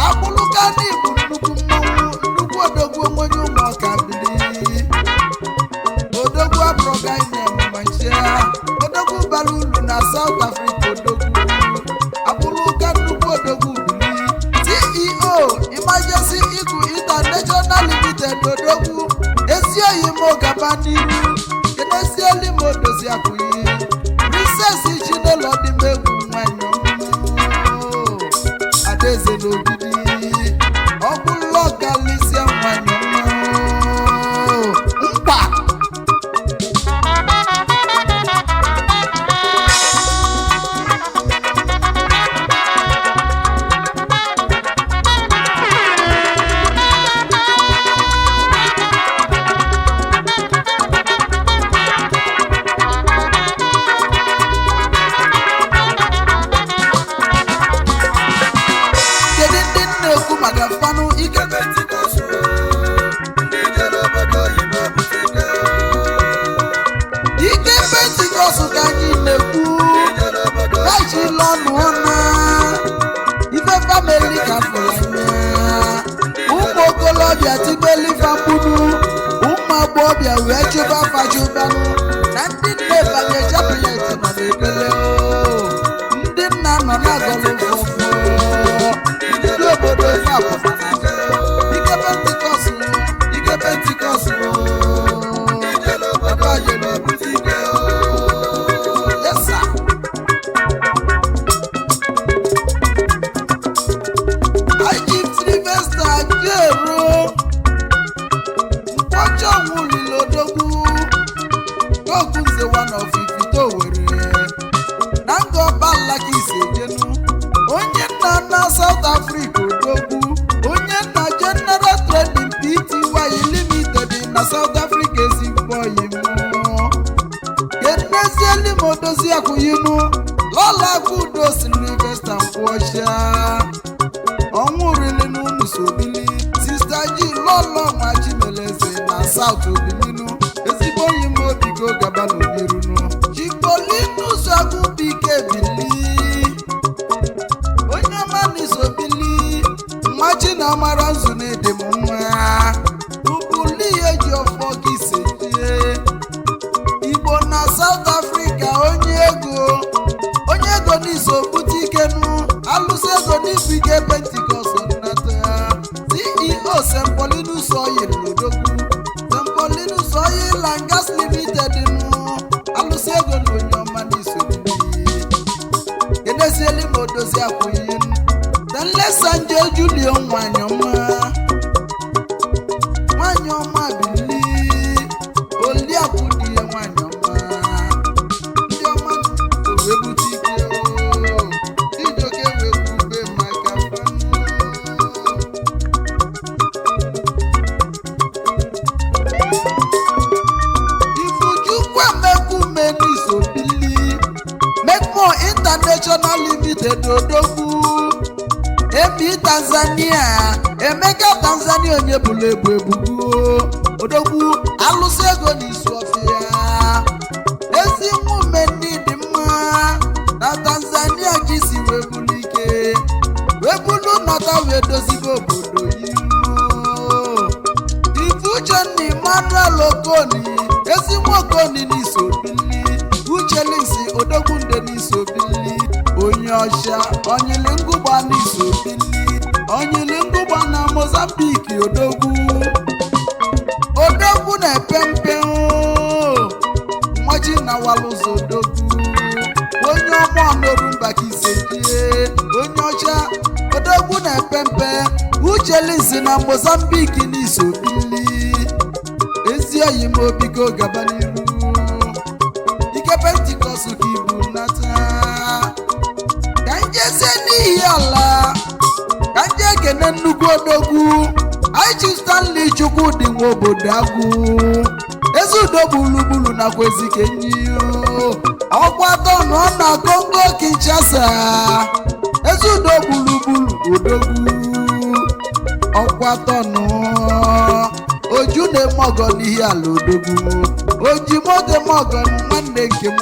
akpụrụka n'igbu, nnukwu mmanwụ, nnukwu odogwu onye ụmụọka bili, odogwu abụrụga odogwu bara ulu na South Africa, odogwu akpụrụka, nnukwu odogwu bili. CEO, Emergency Eagle International Limited odogwu, ezi oyi m gaba n'iru. Kenesieli m odozi akwụghị Princess Chinelo Ọdịmegwu nwanyị ọma, adaeze n'ogidi ọbụlọkalisia nwanyị ọma mkpa. Kedu ndị okorobịa wee chụba afa chụbanụ na ndị nne banye chaplet nọ n'ekpere o. Ndị nna nọ na-agọlụ fọfọ ndị obodo fapụta ike Pentikọst, ike Pentikọst, ebe anyị na-ebute ike. Yes, sir. Anyị Sylvester Jero nkwọcha ọnwụ lilodogwu tokunze one of Ifite Owerri na ngọba Alakisi ejenu, onye nna na South Africa, odogwu onye nna General Trading Pty Limited na South Africa. Ezigbo oyi mụ kenezieli m odozi akwụyinu lọla akwụdo Sylvester nkwọcha ọnwụ rili n'unu sobili sista ji lọlọ nwa Chimeleze na South obilinu, ezigbo enyi m, obigo gaba n'obirunu chikolinu zagubike bili onye ọma n'isobili nwa Chinamara nzu na-ede m nwa ubuli eji ọfọ gị sejie Igbo na South Africa, onye ego, onye ego n'iso bute ikenu alụsị ego n'ibu ike Pentikọst nnata CEO St. Paulinus Oil Odogwu, St. Paulinus Oil and Gas Limited nụ alụsị ego na onye ọma n'iso bute. Kenezieli ma odozi akwụghị nlesanje Julio, nwanyị ọma, nwanyị ọma bili oliakụ di ya, nwanyị ọma, ndị ọma wee bute ike oo. Chijioke wee kwube maka fanụ. Ifuchukwu Emekume n'isobili Mekmo International Limited odogwu ebi Tanzania, Emeka Tanzania, onye bụrụ ebu ebugo odogwu alụsị ego n'isu ọfịa, ezi nwume ndị dị mma na Tanzania ka isi wee bulu ike wee bulu nọta wee dozibe obodo yiru. Ifuchenna Emmanuel Okoni, ezi nwa Okoni n'isobili Uchelisi odogwunde n'isobili onye ọcha onyili ngụgba n'isobili onyili ngụgba na Mozambique, odogwu, odogwu na-epe mpe oo. Nwachi na walụzọ odogwu onye ọma ọnọrụ mba ka isejie onye ọcha odogwu na-epe mpe Uchelisi na Mozambique n'isobili ezi oyi m, obigo gaba n'iru, ike Pentikọst ka ibu nata ka njezie n'ihi ala ka nje ekene nnukwu odogwu Aichi Stanley Chukwudị nwe obodo agwụ ezi udo gburugburu nakwa ezikenyi ọkwa tọnụ ọ na Congo Kinshasa, ezi udo gburugburu odogwu ọkwa tọnụ oju na-eme ọgọ n'ihi ala odogwu oji moto eme ọgọ nwanne nke m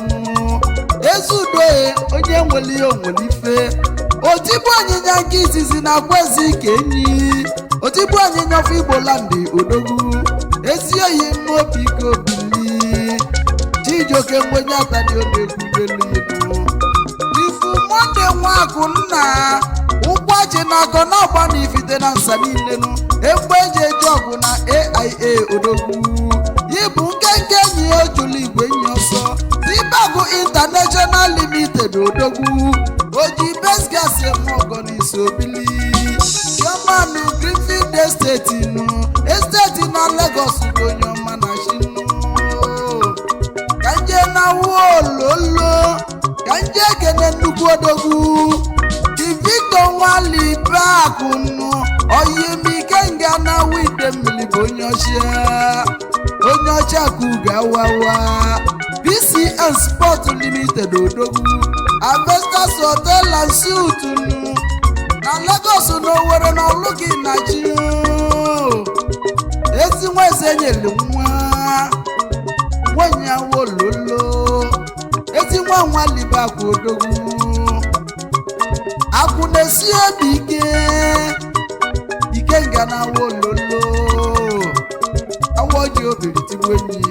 ezi udo e, onye nwere ihe onwere ife otigbu anyịnya nke izizi na akwa ezi ka enyi otigbu anyịnya ọfọ Igbo landị odogwu ezi oyi mmobi ka obili Chijioke mgbenye atani onekwubelu ibu ifu Monde nwakụ nna ụgbọchi na akọ na-agba na ifite na nsa niile nụ egbe eji eji ọgwụ na AIA odogwu ịbụ nkenke enyi ya ojulu igwe enyi ọsọ Zibagụ International Limited odogwu oji besgas eme ọgọ n'isi obili chairman Greenfield Estate nụ esteti na Lagos bụ onye ọma na chinu ka nje na wololo ka nje ekene nnukwu odogwu di Victor Nwali bakụnụ oyimikenga na wide mmiri bụ onye ọcha, onye ọcha ka ugo BCN Sport Limited odogwu Avestas Hotel and Suites nụ na Lagos na Owerri na Ọlụgị na chi ezi nwa eze nyere nwa nwanyị awololo ezi nwa nwa libe akwa odogwu akwụ na-esi obi ike ike nga na awololo awa ji Obiri tigbu enyi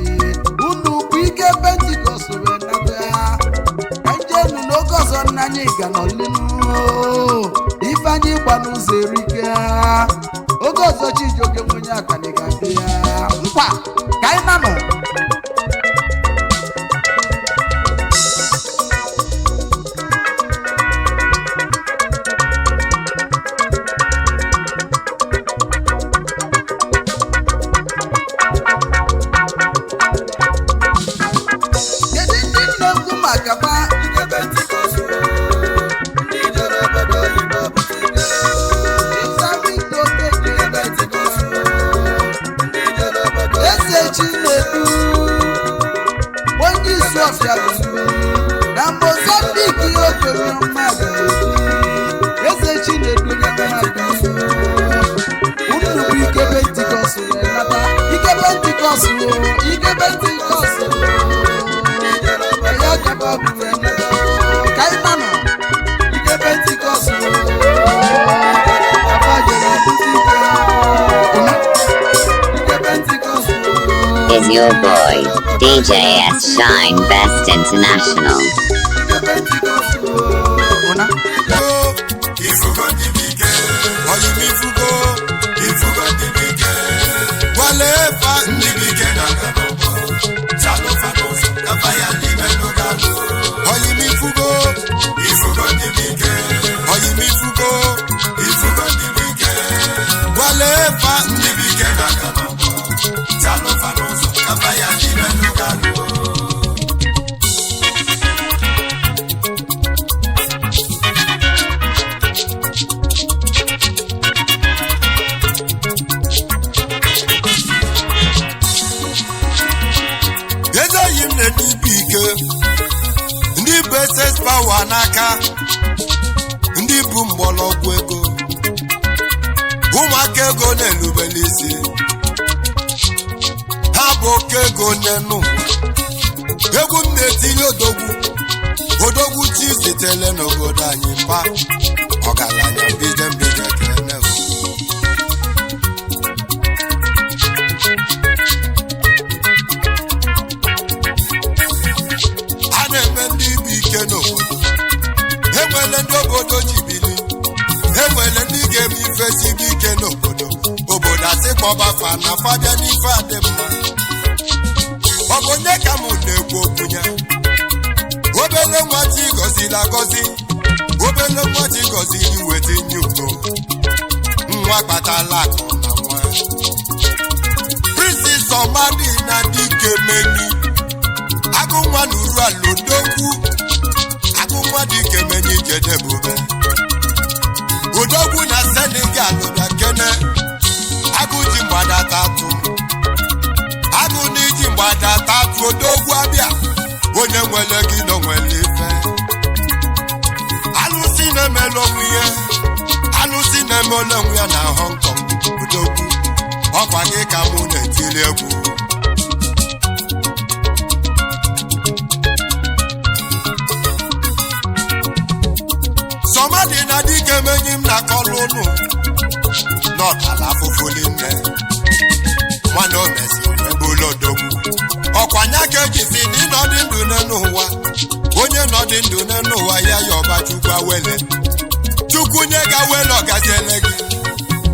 unu bụ ike Pentikọst wee nata ka njenu n'oge ọzọ nna anyị ga nọlinu. Ifeanyị gba n'ụzọ erike. Oge ọzọ Chijioke nwenye akani ga-abịa nkwa ka anyị nanụ. Kedu ndị na-ekwu maka fa? Ike Pentikọst, ndị jere obodo oyibo bute ike. Ịsabito Okeke. Ike Pentikọst, ndị jere obodo Eze Chinedu, onye isi ọfịa bụ na Mozambique, okenye mmadụ. Eze Chinedu na mmadụ unu bụ ike Pentikọst wee nata. Ike Pentikọst o, ike Pentikọst o. jere obodo Ya gaba bụ wee nata. Ka anyị nanụ ike Pentikọst o. Papa jere bute ike. Ụna. Ike Pentikọst. Is your boy, DJ S Shine Best International. Ike Pentikọst. Ụna. Ifugo ndị bụ ike. Oyimifugo. Ifugo ndị bụ ike. Wale fa ndị bụ ike na-aga n'ọgbọ. Chalụfa n'ụzọ, kafa ya n'ime n'oge agụ. Oyimifugo. Ifugo ndị bụ ike. Oyimifugo. Ifugo ndị bụ ike. Wale fa ndị bụ ike na-aga n'ọgbọ. Chalụfa n'ụzọ, kafa ya n'ime n'oge agụ. Eze oyi m na-edu ibu ike, ndị bụ ss pawa n'aka, ndị bụ mgbọrọgwụ ego, ụmụaka ego na-elubele isi, ha bụ oke ego n'enu ụwa. Egwu m na-etiri odogwu, odogwu chi zitere n'obodo anyị, mpa ọgaranya mbije mbije kene o. A na-eme ndị ibu ike n'obodo, enwele ndị obodo ji bili, enwele ndị ga-eme ife sibe ike n'obodo. Obodo asị kpọbafa na fabia n'ife adị mma. Ọ bụ onye ka m na-ekwu okwu ya? Obele nwa chi gọziri agọzi, obele nwa chi gọziri weta nye ugo, nwa kpatala akụ na nwa. Princess Ọmadi na dike meni agụ nwa na uru ala odogwu, agụ nwa dike menyi jedebube odogwu na Senegal bịa kene. Agụ ji mgbada tatụ, agụ na iji mgbada tatụ odogwu abịa. Onye nwere gị na onwere ife. Alụsị na-emela onwe ya, alụsị na-emela onwe ya na Hong Kong. Odogwu, ọkwa gị ka mụ na-etili egwu. Sọmadị na dike menyi m na kọlụ ụnụ n'ọtala afụfụ nne nwanne, o mesiri ebe ụlọ odogwu. Ọkwa nya ka eji si na ịnọdị ndụ n'elu ụwa, onye nọdị ndụ n'elu ụwa ya ya ọba Chukwu awele, Chukwu nye ga awele ọgaziele gị.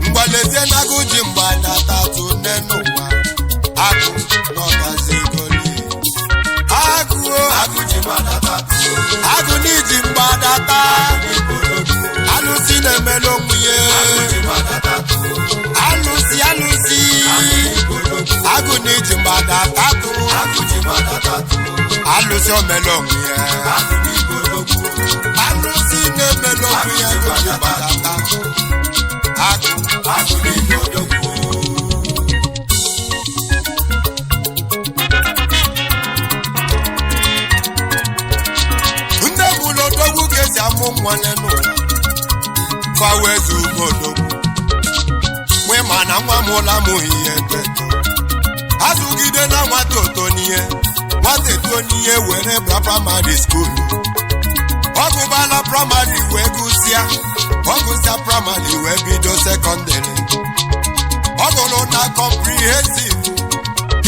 Mgbalezie na agụ ji mgba na tatụ n'elu ụwa, agụ na ọgazi goli agụ o. Agụ ji mgbada tatụ. Agụ n'iji mgbadata, alụsị na-emela onwe ya. Ji mgbada tatụ. Alụsị, alụsị, agụ na-eji mgbada tatụ. Agụ ji mgbada tatụ. Alụsị omela onwe ya. Agụ n'igbo odogwu. Alụsị na-emela onwe ya, agụ ji mgbada tatụ. Agụ. Agụ n'igbo odogwu. Nne m ụlọ odogwu ka esi amụ nwa n'ụwa fawezu ugbo odogwu nwee, ma na nwa m ụlọ amụghị ihe eto azụgide na nwata oto n'ihe, nwata eto n'ihe were bra praịmarị skuulu. Ọ gụbala praịmarị wee gụsịa, ọ gụsịa praịmarị wee bido sekọndịrị. Ọ gụrụ na kọmprihensiv.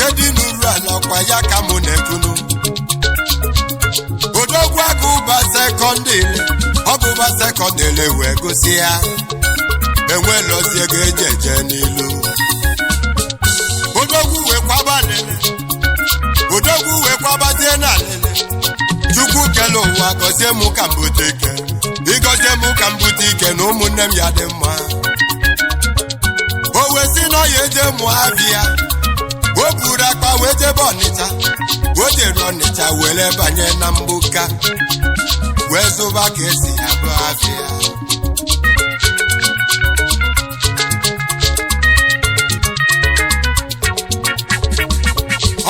Kedu n'uru ala kwa ya ka mụ na-ekwunu. Odogwu agụba sekọndịrị, ọgụba sekọndịrị wee gosi ya enwelozi ego eji eje n'ilu. Odogwu wee kwaba lele, odogwu wee kwabazie na lele. Chukwu kele ụwa gọzie mụ ka m bute ike, ịgọzie mụ ka m bute ike na ụmụnne m ya dị mma. O wee si na ya eje mụọ abịa, o buru akpa wee jebe Ọnịcha. O jere Ọnịcha were banye na mgbuka wee zụba ka esi abụ afịa.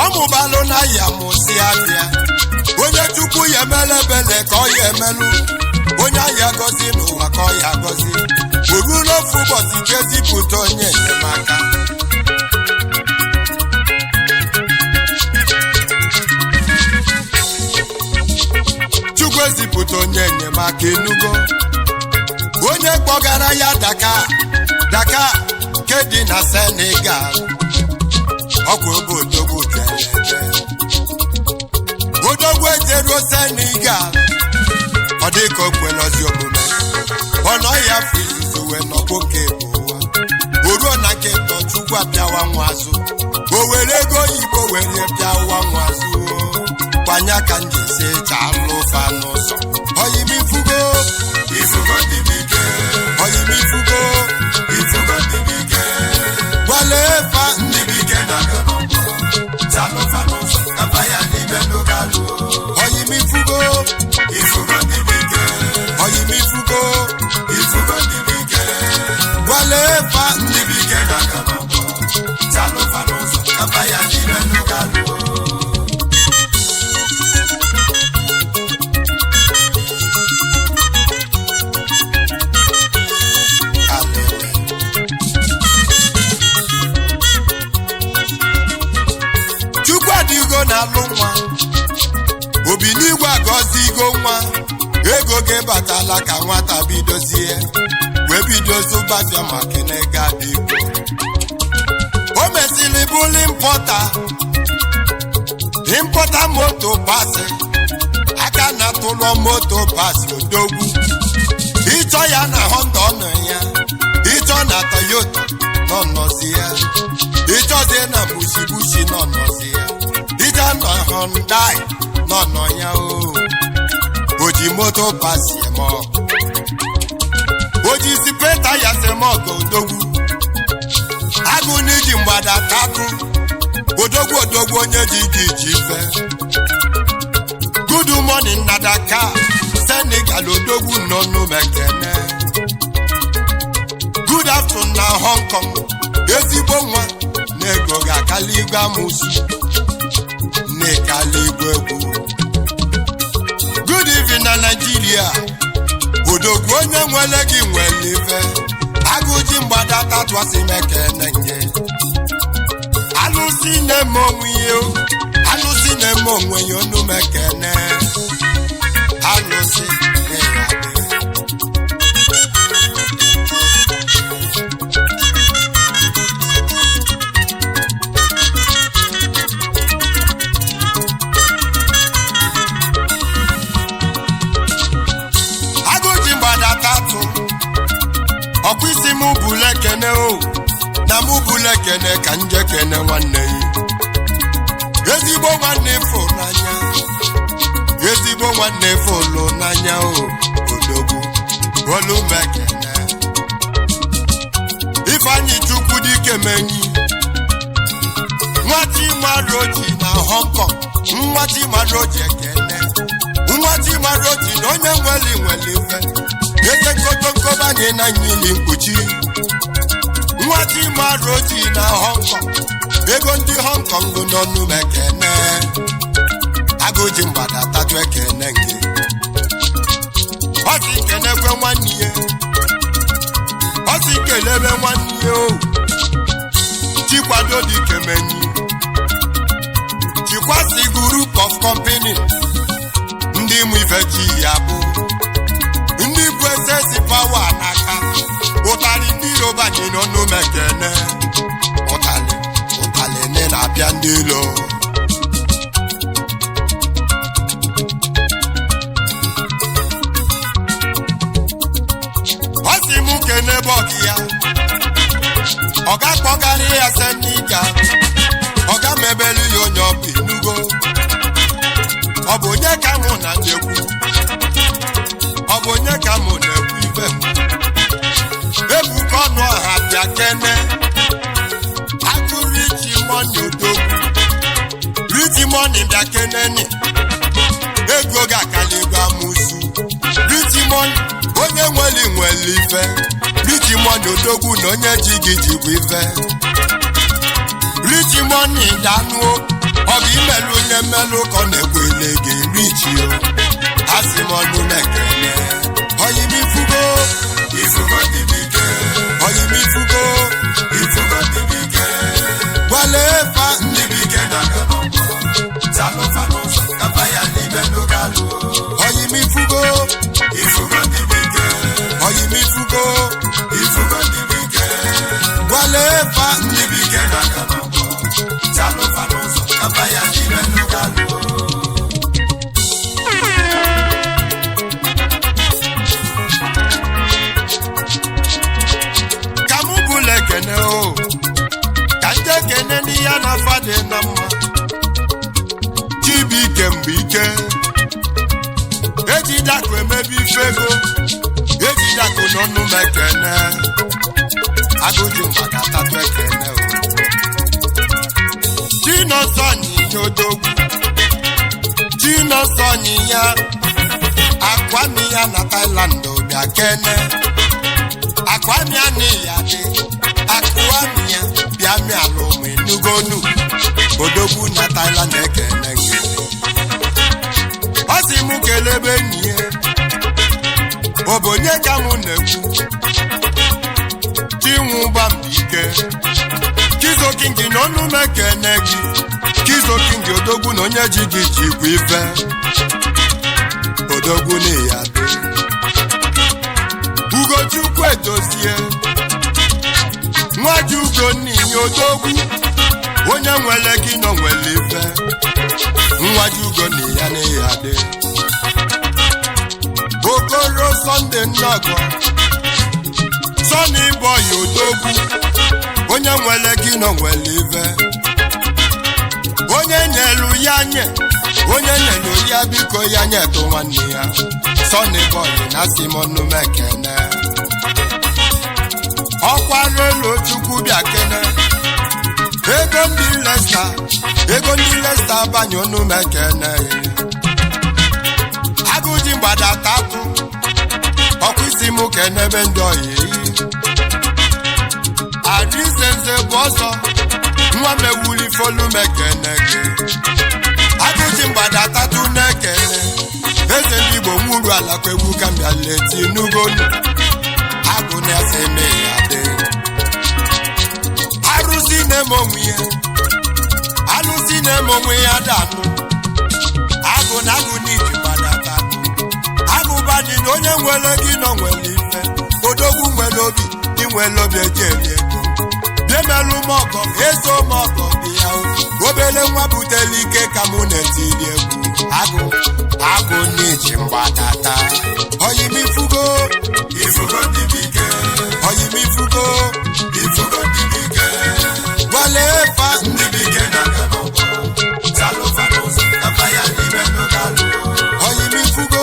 Ọ mụbalụ na ya mụsi afịa. Onye Chukwu ya emele ebele ka ọ ya emelụ, onye ahịa gọzi n'ụwa ka ọ ya gọzi. O ruo n'ofu ụbọchị jezipụta onye enyemaka. Chukwu ezipụta onye enyemaka enugo, onye kpọgara ya Dakar, Dakar nke dị na Senegal. Ọkwa obe odogwu jere, odogwu ejeruo Senegal, ọ dị ka o kwelozi omume. Ọ nọ ya afọ izuzu wee nọgboke bụ ụwa. O ruo na nke tọ, Chukwu apịawa nwa azụ, o were ego oyibo were pịawa nwa azụ. Kwanye aka m ji si chalụfa n'ụzọ. Oyimifugo, ifugo dibike. Oyimifugo, ifugo dibike. Wale fa ndibike na gọnọgbọ, chalụfa n'ụzọ kafa ya n'ime n'ụgalụ. Oyimifugo, ifugo dibike. Oyimifugo, ifugo dibike. Wale fa ndibike na gọnọgbọ, chalụfa n'ụzọ kafa ya n'ime n'ụgalụ. Chukwu adịgo na-alụ nwa, obi n'igwe agọzigo nwa. Ego gị batala ka nwata bidozie wee bido zụbafịa maka na ego adịgo. O mesịrị bụrụ importer, importer moto parts, aka na-atụlọ moto parts. Odogwu, ịchọ ya na Honda ọ nọ ya, ịchọ na Toyota nọ nọzi ya, ịchọzie na Mitsubishi nọ nọzi ya, ịchọ na Hyundai nọ nọ ya. O oji moto parts eme ọgụ, oji spare ya seme ọgụ. Odogwu agụ n'iji mgbada tatụ. Odogwu, odogwu, onye ji gị ji ife. Good morning na Dakar, Senegal. Odogwu nọ mekene. Good afternoon na Hong Kong. Ezigbo nwa na ego ga-akali igwe amụsụ na-ekali igwe egwu. Good evening na Nigeria. Odogwu, onye nwere gị nwere ife. Agụji mgbada tatụasị mekene nge. Alụsị na-eme onwe ya o, alụsị na-eme onwe ya, onu mekene. Alụsị na-adị. Agụji mgbada tatụ, ọkwa isi m bụlụ ekene o, na mụ bụlụ ekene ka nje kene nwanne ya, ezigbo nwanne fụ n'anya, ezigbo nwanne fụlụ n'anya o. Odogwu, olu mekene. Ifeanyị Chukwu dike menyi, nwa Chimaroji na Hong Kong. Nwa Chimaroji, ekene. Nwa Chimaroji na onye nweli nweli ife. Eze nkotonko banye na nyili mkpuchi. Nwa Chimaroji na Hong Kong, ego ndị Hong Kong n'ọnụ mekene. Agụji mgbada tatu, ekene nke ọ sị kenekwe nwanne ya, ọ sị kelebe nwanne ya o. Chikwado dikemenyi, Chikwasi Group of Company, ndị mụ ife chi ya bụ ndị bụ esesi power n'aka. Ụtalị ndị Yoruba dị n'ọnụ mekene. Ụtalị, ụtalị ndị na-apịa. na-apịa ndị ilo. Ọ sị m kene ebe ọgị ya, ọ ga-akpọgarị ya senika, ọ ga mebelu ya onye ọbụ inugo. Ọ bụ onye ka mụ na na-ekwu, ọ bụ onye ka mụ na-ekwu ife m. Ebuka ọnụ ọha bịa kene akụ richi mọni odogwu, richi mọni bịa keneni ego ga-akali ego amụsụ. Richi mọni onye nweli nweli ife, richi mọni odogwu na onye ji gị jikwa ife. Richi mọni danuo, ọ bụ imelụ onye mmelụ ka ọ na-ekwele gị richi o. Asị m ọnụ na-ekele oyimifugo ifugo dibike, oyimifugo ifugo dibike, wale fa ndị bike na-aga n'ọgbọ, talụfa n'ụzọ kafa ya n'ime n'ogalụ. Oyimifugo ifugo dibike, oyimifugo ifugo dibike, wale fa ndị bike na-aga n'ọgbọ, talụfa n'ụzọ kafa ya n'ime n'ogalụ. Ka mụ bụla ekene o, ka ndị ekene n'ihe a na-afa dị na mma. Chibuike mgbe ike ejidakụ emebe ife ego, ejidakụ n'ọnụ m ekene agụjụ maka tatụ ekene o. Chinọsọ nyịnya odogwu, Chinọsọ nyịnya akwami ya na Thailand bịa kene akwamia na ya dị akụamia bịa mịalụ ụmụ enugonu odogwu na Thailand ekene gị. Ọ sị mụ kelebe enyi ya, ọ bụ onye ka mụ na-ekwu? Chinwụba Mbike Chizokingi na ọnụ m ekene gị. Chizokingi odogwu na onye ji gị jikwa ife, odogwu na ya dị. Ugochukwu edozie nwaji ugo n'ihi odogwu, onye nwere gị nọ nwere ife, nwaji ugo na ya na ya dị. Okoro Sunday Nnọgọ Sunny Boy odogwu, onye nwere gị nọ nwere ife, onye nyelu ya nye, onye nyelu ya biko ya nyetụ nwanne ya. Sunny Boy na Simon Mekene ọkwara elu Chukwu bịa kene ego ndị Lesta, ego ndị Lesta banye ọnụ mekene. Agụji mgbada tatụ ọkụ isi m kenebe ndị oyi arizenze bụ ọzọ nwa mewuli folu mekene gị. Agụji mgbada tatụ na-ekene eze ndị Igbo nwuru ala kwegbu ka mbịa leti n'ugonu agụ na-ese eme ya dị. Arụsị na-eme onwe ya, alụsị na-eme onwe ya danụ agụ na agụ n'iji gbadata agụba dị na onye nwere gị nọ nwere ife. Odogwu nwere obi, ị nwere obi eji eri ego. Bịa melụ m ọgọ, eso m ọgọ bịa o. Obere nwa butere ike ka mụ na-etiri egwu agụ agụ n'iji mgbadata. Oyimifugo ifugo dibike, oyimifugo ifugo dibike, wale fa ndị bike na-aga n'ọgbọ, talụfa n'ụzọ kafa ya n'ime n'ogalụ. Oyimifugo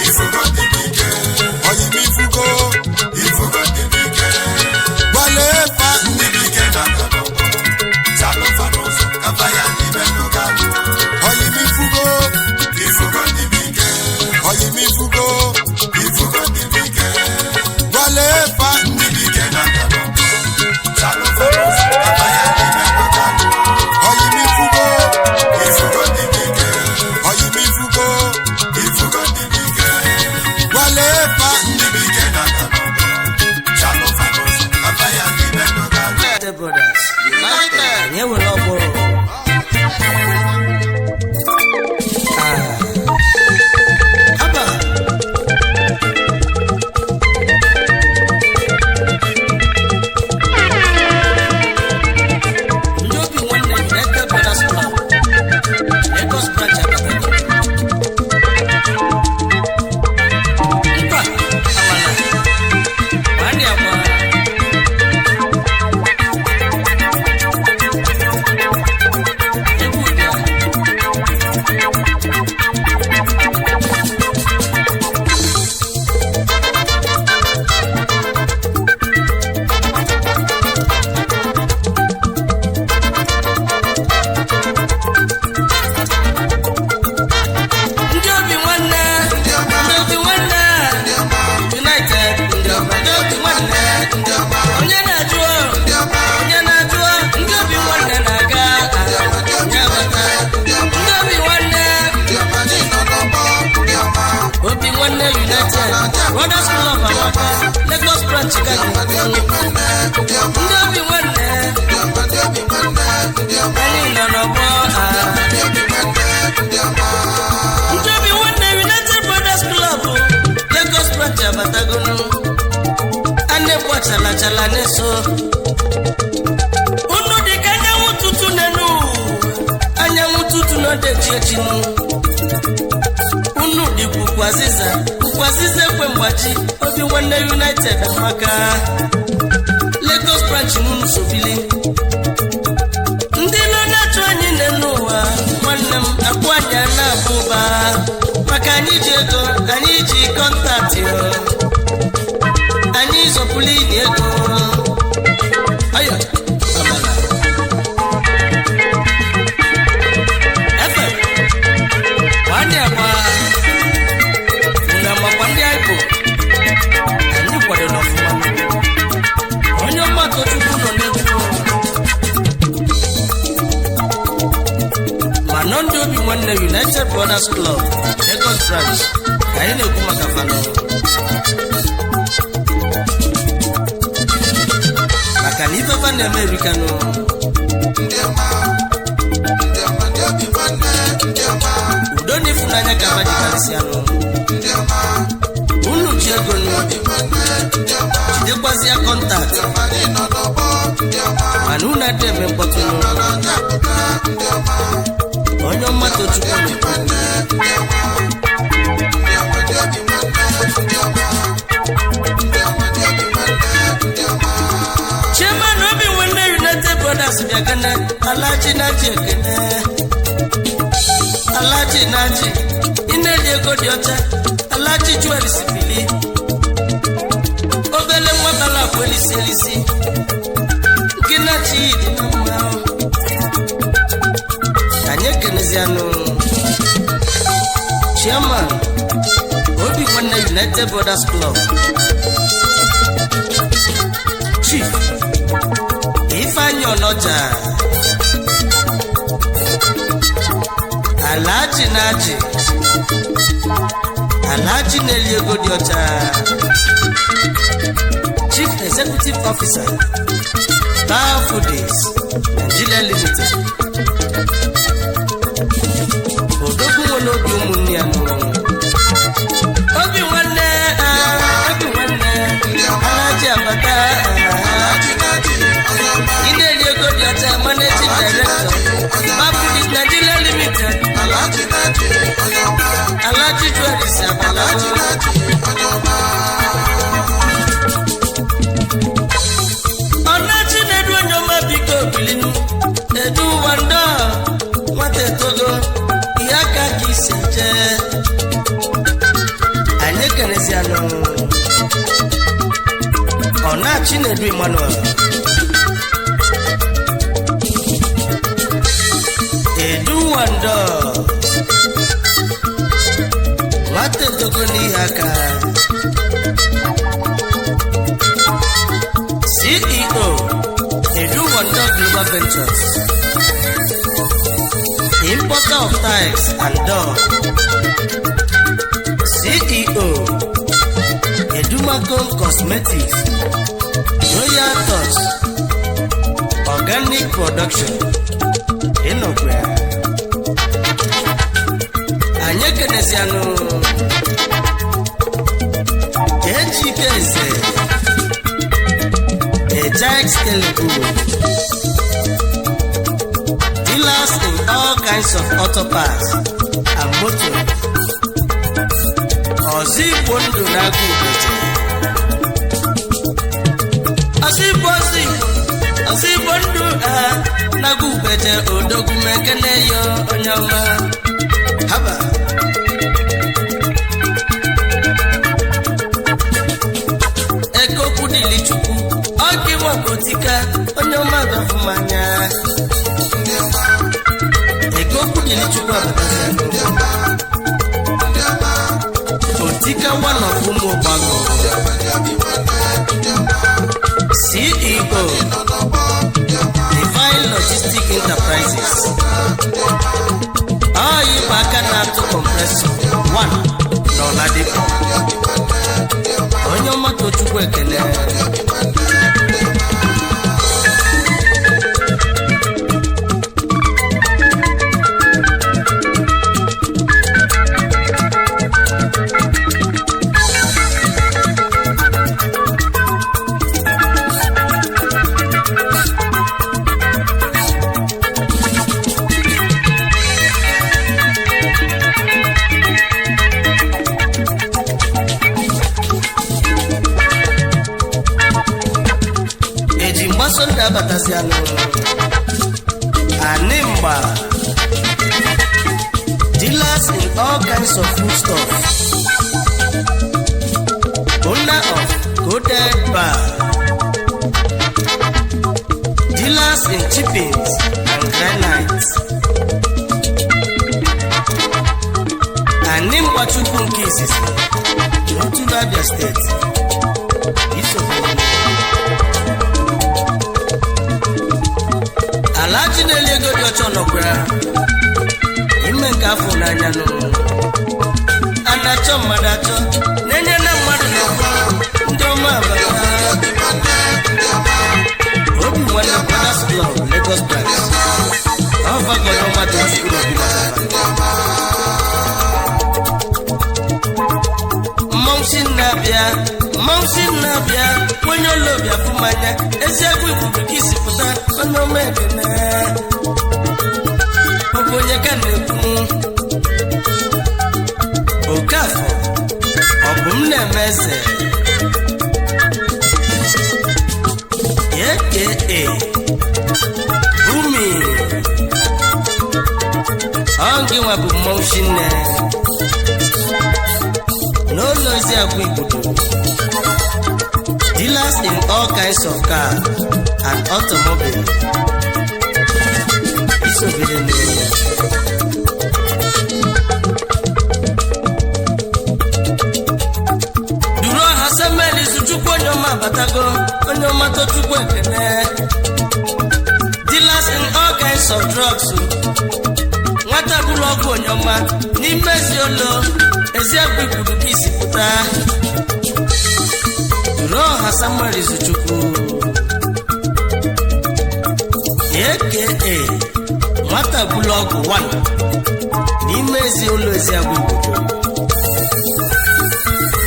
ifugo dibike, oyimifugo ifugo dibike, wale fa ndị bike na-aga n'ọgbọ, talụfa n'ụzọ kafa ya n'ime n'ogalụ. Oyimifugo ifugo dibike, oyimifugo ifugo dibike, wale fa ndị bike na-aga n'ọgbọ, talụfa n'ụzọ kafa ya n'ime n'ogalụ. Oyimifugo ifugo dibike, oyimifugo ifugo dibike, wale fa ndị bike na-aga n'ọgbọ, talụfa n'ụzọ kafa ya n'ime n'ogalụ. United Brothers. Anyị enwere ọgbọrọ. Ah. Haba. Ndị obi nwanne United nwanne United Brothers Club amaka, Lagos branch ka na-ekwu. Ndị obi nwanne, anyị nọ n'ọgbọ ha. Ndị obi nwanne United Brothers Club Lagos branch abatagonu. A na-egbu achalachala na-eso unu dị ka anyanwụ tutu n'elu ụwa. Anyanwụ tutu n'ọdechi echinu. Unu dị kwukwu azịza kwukwu azịza ekwe mgbaji. Obi nwanne United amaka, Lagos branch n'unu sobili. Ndị nọ na-achụ anyị n'elu ụwa, nwanne m, akwụ anyị a na-abụ ụba maka anyị ji ego, anyị ji contact o. Anyị zọpụrụ ili ego. Ayo, amala. Efe nwanne agba unu amakwa ndị anyị bụ. Anyị kwadoro ọfụma. Onye mmadụ Chukwu nọ n'egwu, ma nọ ndị obi nwanne United Brothers Club Lagos branch ka anyị na-ekwu maka fanọ, maka na ifefa na-eme erikanụ. Udo na ịfụnanya ka fa jikarịsịanụ. Unu ji ego nụ, jidekwazịa contact, mana unu adị eme mkpọtụ nụ. Onye ọma Tochukwu nọ. Chairman obi nwanne United Brothers bịa. Alaji Naji, ekene. Alaji Naji, ị na-eli ego dị ọcha. Alaji Jewelries bili. Obele nwa bala akwa elisi elisi nke na-achị dị na mma. Anyị ekenezianụ chairman obi nwanne United Brothers Club, Chief Ifeanyi Ọnọja. Alhaji Naji, Alhaji na-eli ego dị ọcha, Chief Executive Officer, Power Foodies Nigeria Limited. Odogwu nwere obi ụmụnne ya nụ. Obi nwanne ah, obi nwanne Alhaji abata ah. Ị na-eri ego dị ọcha, Managing Director, Power Foodies Nigeria Limited. Alhaji Jewelries abala. Ọnachi na-edu, onye ọma, biko bilinu. Edu ụwa ndọ, nwata etogo ihe aka ka isi jee. Anyị ekenezianụ Ọnachi na-edu Emmanuel Edu ụwa ndọ, nwata etogo n'ihe aka, CEO, Edu Wonder Global Ventures, importer of tiles and door, CEO, Edumacon Cosmetics, Royal Touch Organic Production. Ịnọkwa ya. Anyị ekenezianụ Ejike Eze Ejax Telecom, dealers in all kinds of auto parts and motor. Ọzọ Igbo ndụ na-agụ ubeje. Ọzọ Igbo, ọzọ Igbo, ọzọ Igbo ndụ ha na-agụ ubeje. Odogwu, mekene yo, onye ọma. Haba. Ekokwu dịlị Chukwu ọgị nwakotika, onye ọma gafumanya. Ekokwu dịlị Chukwu abatazi. Otika one of ụmụ Ụgbagọ, CEO, Divine Logistic Enterprises. Ọ yibụ aka na-atụ compressor 1 n'Ọladipo. Tochukwu ekele. Eji mgbaso ndị abatazianụ anị mgba, dealers in all kinds of foodstuff, owner of Coded Bar, dealers in chippings and granite. Anị mgbachukwu nke izizi n'Otulu, Abia Steeti. Isogbu Alhaji na-eli ego dị ọcha nọkwara ime nke afọ n'anya nụ. A na-achọ mmadụ achọ na-enye na mmadụ na ndị ọma abata. Obi Nwanne Brothers Club, Lagos branch. Ọvagọrọ mmadụ Chukwu obi maka mmọnwụ si na-abịa, mmọnwụ si na-abịa, onye ụlọ obi afụmanya eziokwu ikuku ka isi pụta onye ọma ekene. Ọ bụ onye ka na-ekwu Okafọ, ọ bụ m na-eme eze, aka Bumi. Ọ gị nwa bụ mmọnwụ chinne n'ụlọ ozi agwa Igbodo, dealers in all kinds of car and automobile. Isobere n'ụlọ duru ọha Samuel Izuchukwu, onye ọma abatago, onye ọma Tochukwu ekene. Dealers in all kinds of drugs, nwata bụrụ ọgwụ, onye ọma n'ime ezi olo eziagụ ikwuru ka isi pụta. Duru ọha Samuel Izuchukwu, aka nwata bụrụ ọgwụ 1 n'ime ezi ụlọ eziagụ Igbodo,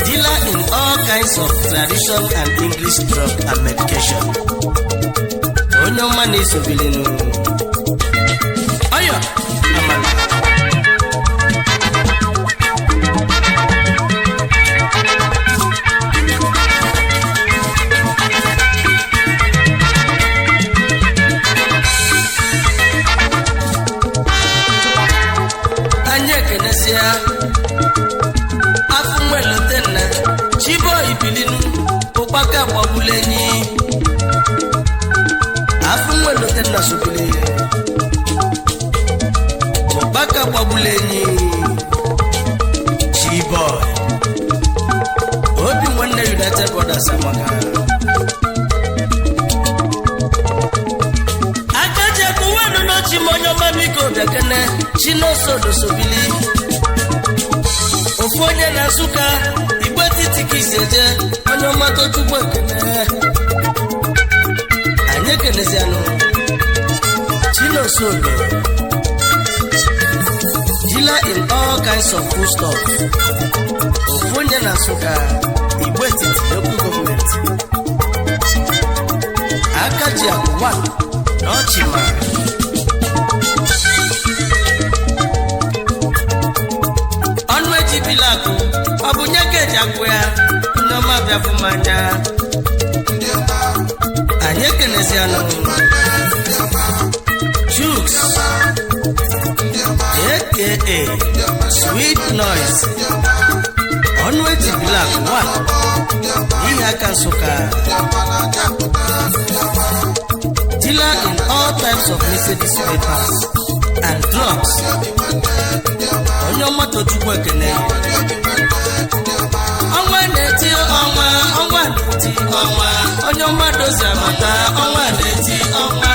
dealer in all kinds of tradition and English drug and medication, onye ọma na-esobilinu ọyọ amala. Anyị ekenesia afọ nwelotenna Chiboy bilinu ụkpaka gbagbulu enyi. Afọ nwelotenna sobili ụkpaka gbagbulu enyi. Chiboy, Obi Nwanne United Brothers amaka. Akaji akụwenu n'ochi ma onye ọma biko bịakene. Chinosodosobili, ofu onye na Nsụka, igbe titi ka isi eje, onye ọma Tochukwu ekene. Anyị ekenezianụ Chinosodo, dealer in all kinds of foodstuff, ofu onye na Nsụka, igbe titi local gọọmenti. Aka ji akụ 1 na ọchịma. Ọnụ ejibila akụ, ọ bụ nye ka eji akwụ ya. Ndị ọma bịa fụ m anya. Anyị ekenezianụ Chuks, aka Sweet Noise, ọnụ ejibila akụ 1 n'ihi aka Nsụka, dealer in all types of Mercedes papers and drugs, onye ọma Tochukwu ekene. Ọnwa na-eti ọnwa, ọnwa na-eti ọnwa, onye ọma dozi amata. Ọnwa na-eti ọnwa,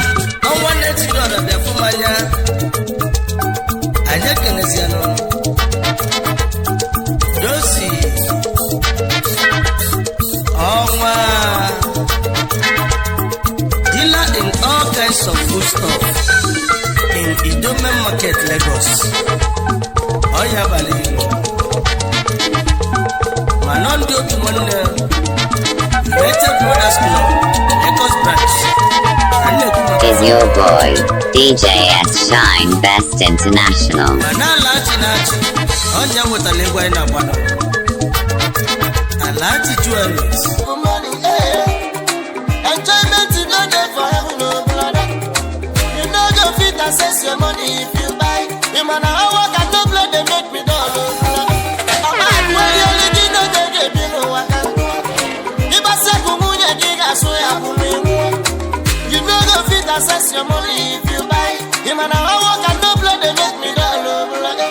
ọnwa na-eti ọra bịa fụ m anya. Anyị ekenezianụ Dozi. Foodstuff in Idome Market, Lagos. Ọya abalị Igbo ma nọ ndị obi nwanne United Brothers Club, Lagos branch ka m na-ekwu maka. Is your boy, DJ S Shine Best International. Ma na-alachi na-achị ọnya wetara egwu anyị na-agbanọ Alhaji Jewelries. Money, eh. Enjoyment no dey for heaven, oh brother. You no go fit access your money if you buy. You man how work and no blood dey make me dull, oh brother. Ọba akwụkwọ olu gị n'oge ga-ebi n'ụwa ka nkụ. Ịgbasa bụ nwunye gị ga-asụ ya bụ n'iwu. You no go fit access your money if you buy. You man how work and no blood dey make me dull, oh brother.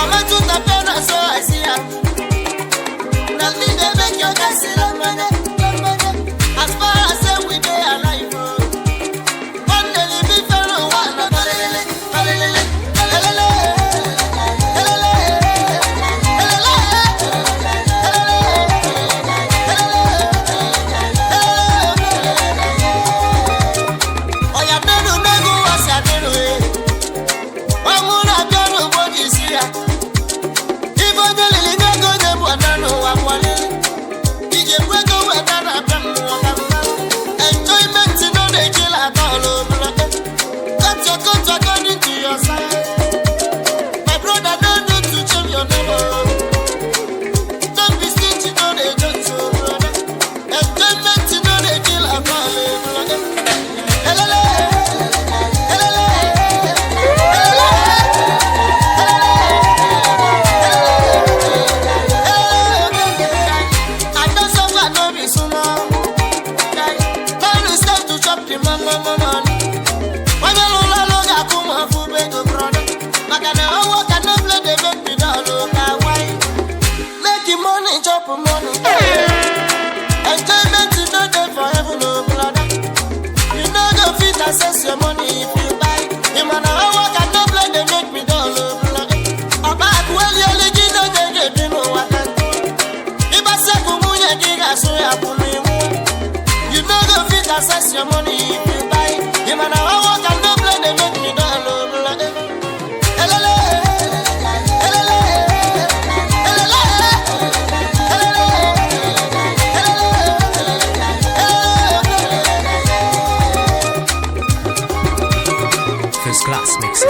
Ọmetụta pịa so I see am. Na me dey make your guys see that money, that money. As far as say we dey alive, oh. One day we be fellow, one na balele, balele, balele, balele, balele, balele. Oya denu negu wasi adenu e. Ọmụ na-abịa n'ugbo gị isi ya. Ife onye lili nye ego onye bụ ọna n'ụwa kwalili. Ị ga-ekwe ego weta na-abịa mmụọ ka mma. Enjoyment no dey kill at all, oh brother. Cut your coat according to your size. My brother, no need to change your neighbor. Don't be stingy, no dey judge, oh brother. Enjoyment no dey kill at all, oh brother. Elele, elele, elele. I don suffer no be small. Now it's time to chop the mama money. Onye lụrụ ọrụ ga-akwụ m ọfụma ego brother. Maka na ọnwa ka no play dey make me dull oh, ka why? Make the money chop money. Enjoyment no dey for heaven oh brother. You no go fit access your money if you buy. Ị ma na ọnwa ka no play dey make me dull oh brother. Ọba akụweli olu gị n'oge ga-ebi n'ụwa ka nkụ. Ịgbasa bụ nwunye gị ga-asụ ya bụ n'iwu. You no go fit access your money if you buy. Ị ma na ọnwa ka no play dey make me dull oh brother. Elele, elele, elele, elele, elele. First class mix.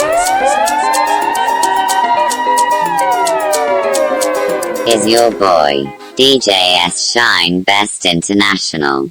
Is your boy, DJ S Shine Best International.